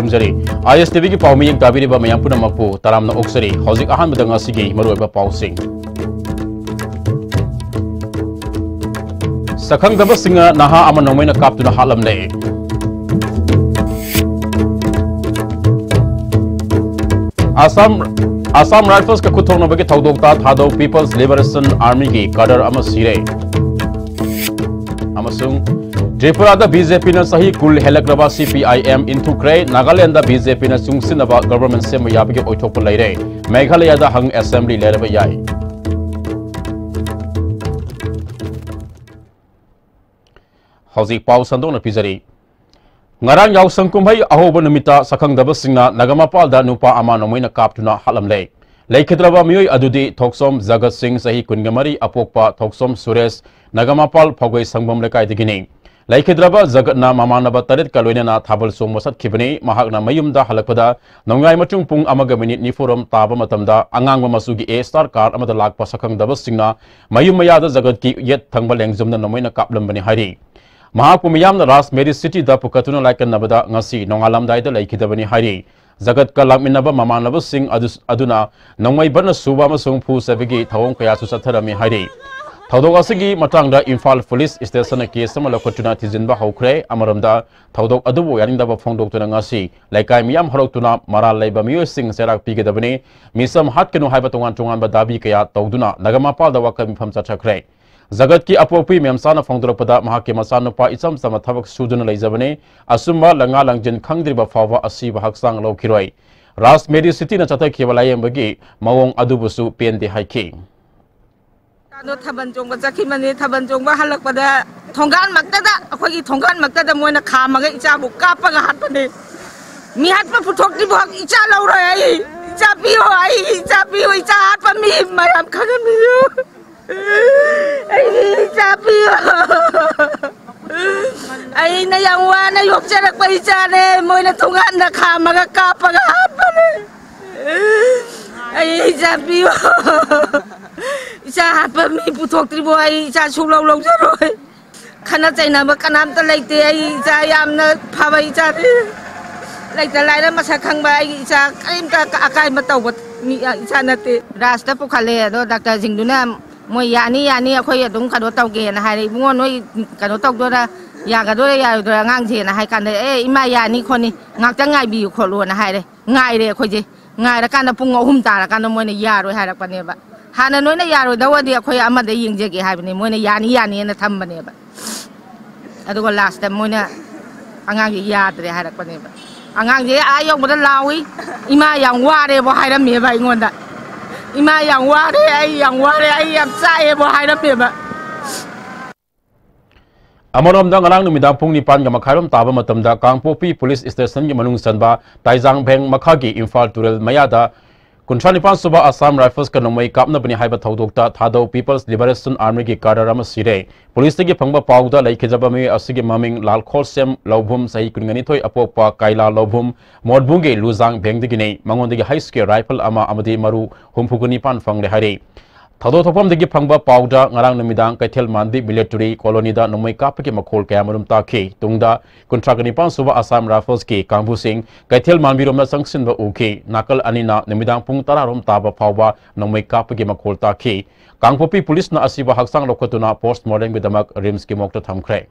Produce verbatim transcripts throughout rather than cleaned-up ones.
ꯈꯨꯔꯨꯝꯖꯔꯤ꯫ ꯑꯥꯏ ꯑꯦꯁ T ꯚꯤꯒꯤ ꯄꯥꯎ ꯃꯤꯌꯦꯡ ꯇꯥꯕꯤꯔꯤꯕ ꯃꯌꯥꯝ ꯄꯨꯝꯅꯃꯛꯄꯨ ꯇꯔꯥꯝꯅ ꯑꯣꯛꯆꯔꯤ꯫ ꯍꯧꯖꯤꯛ ꯑꯍꯥꯟꯕꯗ ꯉꯁꯤꯒꯤ ꯃꯔꯨꯑꯣꯏꯕ ꯄꯥꯎꯁꯤꯡ꯫ ꯁꯛꯈꯪꯗꯕꯁꯤꯡꯅ ꯅꯍꯥ ꯑꯃ ꯅꯣꯡꯃꯩꯅ ꯀꯥꯞꯇꯨꯅ ꯍꯥꯠꯂꯝꯂꯦ꯫ ꯑꯁꯥꯝ, ꯑꯁꯥꯝ ꯔꯥꯏꯐꯜꯁꯀ ꯈꯨꯠ ꯊꯣꯛꯅꯕꯒꯤ ꯊꯧꯗꯣꯛꯇ ꯊꯥꯗꯧ People's Liberation Armyꯒꯤ cadre ꯑꯃ ꯁꯤꯔꯦ꯫ ꯑꯃꯁꯨꯡ ꯇ꯭ꯔꯤꯄꯨꯔꯥꯗ ꯕꯤ ꯖꯦ ꯄꯤꯅ ꯆꯍꯤ ꯀꯨꯟ ꯍꯦꯜꯂꯛꯂꯕ ꯁꯤ ꯄꯤ ꯑꯥꯏ ꯑꯦꯝ ꯏꯟꯊꯨꯈ꯭ꯔꯦ꯫ ꯅꯥꯒꯥꯂꯦꯟꯗ ꯕꯤ ꯖꯦ ꯄꯤꯅ ꯆꯨꯡꯁꯤꯟꯅꯕ government ꯁꯦꯝꯕ ꯌꯥꯕꯒꯤ ꯑꯣꯏꯊꯣꯛꯄ ꯂꯩꯔꯦ꯫ ꯃꯦꯘꯥꯂꯌꯥꯗ ꯍꯪ assembly ꯂꯩꯔꯕ ꯌꯥꯏ꯫ ꯍꯧꯖꯤꯛ ꯄꯥꯎ ꯁꯟꯗꯣꯛꯅ ꯄꯤꯖꯔꯤ꯫ ꯉꯔꯥꯡ ꯌꯥꯎꯁꯪ ꯀꯨꯝꯍꯩ ꯑꯍꯧꯕ ꯅꯨꯃꯤꯠꯇ ꯁꯛꯈꯪꯗꯕꯁꯤꯡꯅ ꯅꯒꯥꯃꯄꯥꯜꯗ ꯅꯨꯄꯥ ꯑꯃ ꯅꯣꯡꯃꯩꯅ ꯀꯥꯞꯇꯨꯅ ꯍꯥꯠꯂꯝꯂꯦ꯫ ꯂꯩꯈꯤꯗ꯭ꯔꯕ ꯃꯤꯑꯣꯏ ꯑꯗꯨꯗꯤ ꯊꯣꯛꯆꯣꯝ ꯖꯒꯠ ꯁꯤꯡ, ꯆꯍꯤ ꯀꯨꯟꯒ ꯃꯔꯤ, ꯑꯄꯣꯛꯄ ꯊꯣꯛꯆꯣꯝ ꯁꯨꯔꯦꯁ, ꯅꯒꯥꯃꯄꯥꯜ ꯐꯧꯒꯩ ꯁꯪꯕꯝ ꯂꯩꯀꯥꯏꯗꯒꯤꯅꯤ꯫ ꯂꯩꯈꯤꯗ꯭ꯔꯕ ꯖꯒꯠꯅ ꯃꯃꯥꯟꯅꯕ ꯇꯔꯦꯠꯀ ꯂꯣꯏꯅꯅ ꯊꯥꯕꯜ ꯆꯣꯡꯕ ꯆꯠꯈꯤꯕꯅꯤ꯫ ꯃꯍꯥꯛꯅ ꯃꯌꯨꯝꯗ ꯍꯜꯂꯛꯄꯗ ꯅꯣꯡꯌꯥꯏ ꯃꯆꯨꯡ ꯄꯨꯡ ꯑꯃꯒ ꯃꯤꯅꯤꯠ ꯅꯤꯐꯨꯔꯣꯝ ꯇꯥꯕ ꯃꯇꯝꯗ ꯑꯉꯥꯡꯕ ꯃꯆꯨꯒꯤ A star car ꯑꯃꯗ ꯂꯥꯛꯄ ꯁꯛꯈꯪꯗꯕꯁꯤꯡꯅ ꯃꯌꯨꯝ ꯃꯌꯥꯗ ꯖꯒꯠꯀꯤ ꯌꯦꯠ ꯊꯪꯕ ꯂꯦꯡꯖꯨꯝꯗ ꯅꯣꯡꯃꯩꯅ ꯀꯥꯞꯂꯝꯕꯅꯤ ꯍꯥꯏꯔꯤ꯫ ꯃꯍꯥꯛꯄꯨ ꯃꯤꯌꯥꯝꯅ ꯔꯥꯖ ꯃꯦꯔꯤ ꯁꯤꯇꯤꯗ ꯄꯨꯈꯠꯇꯨꯅ ꯂꯥꯏꯀꯠꯅꯕꯗ ꯉꯁꯤ ꯅꯣꯡꯉꯥꯜꯂꯝꯗꯥꯏꯗ ꯂꯩꯈꯤꯗꯕꯅꯤ ꯍꯥꯏꯔꯤ꯫ ꯖꯒꯠꯀ ꯂꯥꯛꯃꯤꯟꯅꯕ ꯃꯃꯥꯟꯅꯕꯁꯤꯡ ꯑꯗꯨ, ꯑꯗꯨꯅ ꯅꯣꯡꯃꯩ ꯕꯟꯅ ꯁꯨꯕ ꯑꯃꯁꯨꯡ ꯐꯨ ꯆꯩꯕꯒꯤ ꯊꯧꯑꯣꯡ ꯀꯌꯥꯁꯨ ꯆꯠꯊꯔꯝꯃꯤ ꯍꯥꯏꯔꯤ꯫ ꯊꯧꯗꯣꯛ ꯑꯁꯤꯒꯤ ꯃꯇꯥꯡꯗ ꯏꯝꯐꯥꯜ ꯄꯨꯂꯤꯁ ꯁ꯭ꯇꯦꯁꯟꯅ ꯀꯦꯁ ꯑꯃ ꯂꯧꯈꯠꯇꯨꯅ ꯊꯤꯖꯤꯟꯕ ꯍꯧꯈ꯭ꯔꯦ꯫ ꯑꯃꯔꯣꯝꯗ, ꯊꯧꯗꯣꯛ ꯑꯗꯨꯕꯨ ꯌꯥꯅꯤꯡꯗꯕ ꯐꯣꯡꯗꯣꯛꯇꯨꯅ ꯉꯁꯤ ꯂꯩꯀꯥꯏ ꯃꯤꯌꯥꯝ ꯍꯧꯔꯛꯇꯨꯅ ꯃꯔꯥꯜ ꯂꯩꯕ ꯃꯤꯑꯣꯏꯁꯤꯡ ꯆꯩꯔꯥꯛ ꯄꯤꯒꯗꯕꯅꯤ, ꯃꯤꯆꯝ ꯍꯥꯠꯀꯅꯨ ꯍꯥꯏꯕ ꯇꯣꯉꯥꯟ ꯇꯣꯉꯥꯟꯕ ꯗꯥꯕꯤ ꯀꯌꯥ ꯇꯧꯗꯨꯅ ꯅꯒꯥꯃꯄꯥꯜꯗ ꯋꯥꯀꯠ ꯃꯤꯐꯝ ꯆꯠꯊꯈ꯭ꯔꯦ꯫ ꯖꯒꯠꯀꯤ ꯑꯄꯣꯛꯄꯤ ꯃꯦꯝꯆꯥꯅ ꯐꯣꯡꯗꯣꯔꯛꯄꯗ, ꯃꯍꯥꯛꯀꯤ ꯃꯆꯥꯅꯨꯄꯥ ꯏꯆꯝ ꯆꯝꯅ ꯊꯕꯛ ꯁꯨꯗꯨꯅ ꯂꯩꯖꯕꯅꯤ, ꯑꯆꯨꯝꯕ ꯂꯪꯉꯥ ꯂꯪꯖꯤꯟ ꯈꯪꯗ꯭ꯔꯤꯕ ꯐꯥꯎꯕ ꯑꯁꯤꯕ ꯍꯛꯆꯥꯡ ꯂꯧꯈꯤꯔꯣꯏ꯫ ꯔꯥꯖ ꯃꯦꯔꯤ ꯁꯤꯇꯤꯅ ꯆꯠꯊꯈꯤꯕ ꯂꯥꯌꯦꯡꯕꯒꯤ ꯃꯑꯣꯡ ꯑꯗꯨꯕꯨꯁꯨ ꯄꯦꯟꯗꯦ ꯍꯥꯏꯈꯤ꯫ ꯏꯆꯥꯗꯣ ꯊꯥꯕꯜ ꯆꯣꯡꯕ ꯆꯠꯈꯤꯕꯅꯤ꯫ ꯊꯥꯕꯜ ꯆꯣꯡꯕ ꯍꯜꯂꯛꯄꯗ ꯊꯣꯡꯒꯥꯟꯃꯛꯇꯗ, ꯑꯩꯈꯣꯏꯒꯤ ꯊꯣꯡꯒꯥꯟꯃꯛꯇꯗ ꯃꯣꯏꯅ ꯈꯥꯝꯃꯒ ꯏꯆꯥꯕꯨ ꯀꯥꯞꯄꯒ ꯍꯥꯠꯄꯅꯦ꯫ ꯃꯤ ꯍꯥꯠꯄ ꯄꯨꯊꯣꯛꯇ꯭ꯔꯤꯕꯣ ꯏꯆꯥ ꯂꯧꯔꯣꯏ ꯑꯩ꯫ ꯏꯆꯥ ꯄꯤꯌꯣ, ꯑꯩ ꯏꯆꯥ ꯄꯤꯌꯣ, ꯏꯆꯥ ꯍꯥꯠꯄ ꯃꯤ ꯃꯌꯥꯝ ꯈꯪꯍꯟꯕꯤꯌꯨ꯫ ꯑꯩꯒꯤ ꯏꯆꯥ ꯄꯤꯌꯣ꯫ ꯑꯩꯅ ꯌꯥꯝ ꯋꯥꯅ ꯌꯣꯛꯆꯔꯛꯄ ꯏꯆꯥꯅꯦ, ꯃꯣꯏꯅ ꯊꯣꯡꯒꯥꯟꯗ ꯈꯥꯝꯃꯒ ꯀꯥꯞꯄꯒ ꯍꯥꯠꯄꯅꯦ꯫ ꯑꯩ ꯏꯆꯥ ꯄꯤꯌꯣ꯫ ꯏꯆꯥ ꯍꯥꯠꯄ ꯃꯤ ꯄꯨꯊꯣꯛꯇ꯭ꯔꯤꯕꯣ ꯑꯩ ꯏꯆꯥ ꯁꯨꯛꯂꯧ ꯂꯧꯖꯔꯣꯏ꯫ ꯈꯠꯅ ꯆꯩꯅꯕ ꯀꯅꯥꯝꯇ ꯂꯩꯇꯦ꯫ ꯑꯩ ꯏꯆꯥ ꯌꯥꯝꯅ ꯐꯕ ꯏꯆꯥꯅꯤ꯫ ꯂꯩꯇ ꯂꯥꯏꯔ ꯃꯁꯛ ꯈꯪꯕ ꯑꯩꯒꯤ ꯏꯆꯥ ꯀꯔꯤꯝꯇ ꯑꯀꯥꯏꯕ ꯇꯧꯕ ꯃꯤ, ꯏꯆꯥ ꯅꯠꯇꯦ꯫ ꯔꯥꯖꯇ ꯄꯨꯈꯠꯂꯦ, ꯑꯗꯣ ꯗꯥꯛꯇꯔꯁꯤꯡꯗꯨꯅ ꯃꯣꯏ ꯌꯥꯅꯤ, ꯌꯥꯅꯤ, ꯑꯩꯈꯣꯏ ꯑꯗꯨꯝ ꯀꯩꯅꯣ ꯇꯧꯒꯦꯅ ꯍꯥꯏꯔꯦ꯫ "ꯏꯕꯨꯡꯉꯣ, ꯅꯣꯏ ꯀꯩꯅꯣ ꯇꯧꯗꯣꯏꯔꯥ, ꯌꯥꯒꯗꯣꯏꯔꯥ ꯌꯥꯔꯣꯏꯗꯣꯏꯔꯥ ꯑꯉꯥꯡꯁꯦꯅ?" ꯍꯥꯏ ꯀꯥꯟꯗ, "ꯑꯦ, ꯏꯃꯥ, ꯌꯥꯅꯤ ꯈꯣꯠꯅꯤ, ꯉꯥꯛꯇꯪ ꯉꯥꯏꯕꯤꯌꯨ ꯈꯣꯠꯂꯨꯅ" ꯍꯥꯏꯔꯦ꯫ ꯉꯥꯏꯔꯦ ꯑꯩꯈꯣꯏꯁꯦ꯫ ꯉꯥꯏꯔꯀꯥꯟꯗ ꯄꯨꯡ ꯑꯍꯨꯝ ꯇꯥꯔꯀꯥꯟꯗ ꯃꯣꯏꯅ ꯌꯥꯔꯣꯏ ꯍꯥꯏꯔꯛꯄꯅꯦꯕ꯫ ꯍꯥꯟꯅ ꯅꯣꯏꯅ ꯌꯥꯔꯣꯏꯗꯧꯔꯗꯤ ꯑꯩꯈꯣꯏ ꯑꯃꯗ ꯌꯦꯡꯖꯒꯦ ꯍꯥꯏꯕꯅꯤ, ꯃꯣꯏꯅ ꯌꯥꯅꯤ, ꯌꯥꯅꯤꯅ ꯊꯝꯕꯅꯦꯕ꯫ ꯑꯗꯨꯒ ꯂꯥꯁꯇ ꯃꯣꯏꯅ ꯑꯉꯥꯡꯁꯦ ꯌꯥꯗ꯭ꯔꯦ ꯍꯥꯏꯔꯛꯄꯅꯦꯕ꯫ ꯑꯉꯥꯡꯁꯦ ꯑꯥ ꯌꯧꯕꯗ ꯂꯥꯎꯏ, "ꯏꯃꯥ, ꯌꯥꯝ ꯋꯥꯔꯦꯕꯣ" ꯍꯥꯏꯔꯝꯃꯦꯕ ꯑꯩꯉꯣꯟꯗ꯫ "ꯏꯃꯥ, ꯌꯥꯝ ꯋꯥꯔꯦ, ꯑꯩ ꯌꯥꯝ ꯋꯥꯔꯦ, ꯑꯩ ꯌꯥꯝ ꯆꯥꯛꯑꯦꯕꯣ" ꯍꯥꯏꯔꯝꯃꯦꯕ꯫ ꯑꯃꯔꯣꯝꯗ, ꯉꯔꯥꯡ ꯅꯨꯃꯤꯗꯥꯡ ꯄꯨꯡ ꯅꯤꯄꯥꯟꯒ ꯃꯈꯥꯏꯔꯣꯝ ꯇꯥꯕ ꯃꯇꯝꯗ ꯀꯥꯡꯄꯣꯛꯄꯤ ꯄꯨꯂꯤꯁ ꯁ꯭ꯇꯦꯁꯟꯒꯤ ꯃꯅꯨꯡ ꯆꯟꯕ ꯇꯥꯏꯖꯥꯡꯚꯦꯡ ꯃꯈꯥꯒꯤ ꯏꯝꯐꯥꯜ ꯇꯨꯔꯦꯜ ꯃꯌꯥꯗ ꯀꯨꯟꯊ꯭ꯔꯥ ꯅꯤꯄꯥꯟ ꯁꯨꯕ ꯑꯁꯥꯝ ꯔꯥꯏꯐꯜꯁꯀ ꯅꯣꯡꯃꯩ ꯀꯥꯞꯅꯕꯅꯤ ꯍꯥꯏꯕ ꯊꯧꯗꯣꯛꯇ ꯊꯥꯗꯧ ꯄꯤꯄꯜꯁ ꯂꯤꯕꯔꯦꯁꯟ ꯑꯥꯔꯃꯤꯒꯤ ꯀꯥꯗꯔ ꯑꯃ ꯁꯤꯔꯦ꯫ ꯄꯨꯂꯤꯁꯇꯒꯤ ꯐꯪꯕ ꯄꯥꯎꯗ ꯂꯩꯈꯤꯗ꯭ꯔꯕ ꯃꯤꯑꯣꯏ ꯑꯁꯤꯒꯤ ꯃꯃꯤꯡ ꯂꯥꯜꯈꯣꯜꯁꯦꯝ ꯂꯧꯚꯨꯝ, ꯆꯍꯤ ꯀꯨꯟꯒ ꯅꯤꯊꯣꯏ, ꯑꯄꯣꯛꯄ ꯀꯥꯏꯂꯥ ꯂꯧꯚꯨꯝ, ꯃꯣꯠꯕꯨꯡꯒꯤ ꯂꯨꯖꯥꯡ ꯚꯦꯡꯗꯒꯤꯅꯤ꯫ ꯃꯉꯣꯟꯗꯒꯤ ꯍꯩꯁ ꯀꯦ ꯔꯥꯏꯐꯜ ꯑꯃ ꯑꯃꯗꯤ ꯃꯔꯨ ꯍꯨꯝꯐꯨꯒ ꯅꯤꯄꯥꯟ ꯐꯪꯂꯦ ꯍꯥꯏꯔꯤ꯫ ꯊꯧꯗꯣꯛ ꯊꯣꯛꯐꯝꯗꯒꯤ ꯐꯪꯕ ꯄꯥꯎꯗ ꯉꯔꯥꯡ ꯅꯨꯃꯤꯗꯥꯡ ꯀꯩꯊꯦꯜ ꯃꯥꯟꯕꯤ ꯃꯤꯂꯤꯇꯔꯤ ꯀꯣꯂꯣꯅꯤꯗ ꯅꯣꯡꯃꯩ ꯀꯥꯞꯄꯒꯤ ꯃꯈꯣꯜ ꯀꯌꯥꯃꯔꯨꯝ ꯇꯥꯈꯤ꯫ ꯇꯨꯡꯗ ꯀꯨꯟꯊ꯭ꯔꯥꯒ ꯅꯤꯄꯥꯟ ꯁꯨꯕ ꯑꯁꯥꯝ ꯔꯥꯏꯐꯜꯁꯀꯤ ꯀꯥꯡꯕꯨꯁꯤꯡ ꯀꯩꯊꯦꯜ ꯃꯥꯟꯕꯤꯔꯣꯝꯗ ꯆꯪꯁꯤꯟꯕ ꯎꯈꯤ꯫ ꯅꯥꯀꯜ ꯑꯅꯤꯅ ꯅꯨꯃꯤꯗꯥꯡ ꯄꯨꯡ ꯇꯔꯥꯔꯣꯝ ꯇꯥꯕ ꯐꯥꯎꯕ ꯅꯣꯡꯃꯩ ꯀꯥꯞꯄꯒꯤ ꯃꯈꯣꯜ ꯇꯥꯈꯤ꯫ ꯀꯥꯡꯄꯣꯛꯄꯤ ꯄꯨꯂꯤꯁꯅ ꯑꯁꯤꯕ ꯍꯛꯆꯥꯡ ꯂꯧꯈꯠꯇꯨꯅ ꯄꯣꯁꯠꯃꯣꯔꯇꯦꯝꯒꯤꯗꯃꯛ ꯔꯤꯝꯁꯀꯤ ꯃꯣꯔꯒꯇ ꯊꯝꯈ꯭ꯔꯦ꯫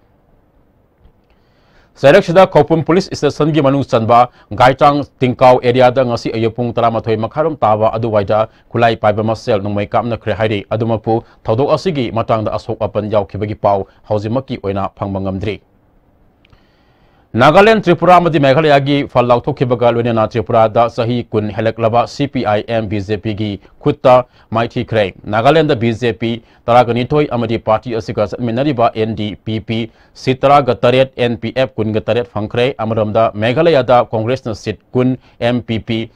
ꯆꯩꯔꯛꯁꯤꯗ ꯈꯧꯄꯨꯝ ꯄꯨꯂꯤꯁ ꯁ꯭ꯇꯦꯁꯟꯒꯤ ꯃꯅꯨꯡ ꯆꯟꯕ ꯒꯥꯏꯇꯥꯡ ꯇꯤꯡꯀꯥꯎ ꯑꯦꯔꯤꯌꯥꯗ ꯉꯁꯤ ꯑꯌꯨꯛ ꯄꯨꯡ ꯇꯔꯥꯃꯥꯊꯣꯏ ꯃꯈꯥꯏꯔꯣꯝ ꯇꯥꯕ ꯑꯗꯨꯋꯥꯏꯗ ꯈꯨꯠꯂꯥꯏ ꯄꯥꯏꯕ ꯃꯁꯦꯜ ꯅꯣꯡꯃꯩ ꯀꯥꯞꯅꯈ꯭ꯔꯦ ꯍꯥꯏꯔꯤ꯫ ꯑꯗꯨꯃꯛꯄꯨ, ꯊꯧꯗꯣꯛ ꯑꯁꯤꯒꯤ ꯃꯇꯥꯡꯗ ꯑꯁꯣꯛ ꯑꯄꯟ ꯌꯥꯎꯈꯤꯕꯒꯤ ꯄꯥꯎ ꯍꯧꯖꯤꯛꯃꯛꯀꯤ ꯑꯣꯏꯅ ꯐꯪꯕ ꯉꯝꯗ꯭ꯔꯤ꯫ ꯅꯥꯒꯥꯂꯦꯟ, ꯇ꯭ꯔꯤꯄꯨꯔꯥ ꯑꯃꯗꯤ ꯃꯦꯘꯥꯂꯌꯥꯒꯤ ꯐꯜ ꯂꯥꯎꯊꯣꯛꯈꯤꯕꯒ ꯂꯣꯏꯅꯅ ꯇ꯭ꯔꯤꯄꯨꯔꯥꯗ ꯆꯍꯤ ꯀꯨꯟ ꯍꯦꯜꯂꯛꯂꯕ C P I M B J ꯄꯤꯒꯤ ꯈꯨꯠꯇ ꯃꯥꯏꯊꯤꯈ꯭ꯔꯦ꯫ ꯅꯥꯒꯥꯂꯦꯟꯗ ꯕꯤ ꯖꯦ ꯄꯤ ꯇꯔꯥꯒ ꯅꯤꯊꯣꯏ ꯑꯃꯗꯤ ꯄꯥꯔꯇꯤ ꯑꯁꯤꯒ ꯆꯠꯃꯤꯟꯅꯔꯤꯕ ꯑꯦꯟ ꯗꯤ ꯄꯤ ꯄꯤ ꯁꯤꯠ ꯇꯔꯥꯒ ꯇꯔꯦꯠ, ꯑꯦꯟ ꯄꯤ ꯑꯦꯐ ꯀꯨꯟꯒ ꯇꯔꯦꯠ ꯐꯪꯈ꯭ꯔꯦ꯫ ꯑꯃꯔꯣꯝꯗ, ꯃꯦꯘꯥꯂꯌꯥꯗ ꯀꯣꯡꯒ꯭ꯔꯦꯁꯅ ꯁꯤꯠ ꯀꯨꯟ, ꯑꯦꯟ ꯄꯤ ꯄꯤ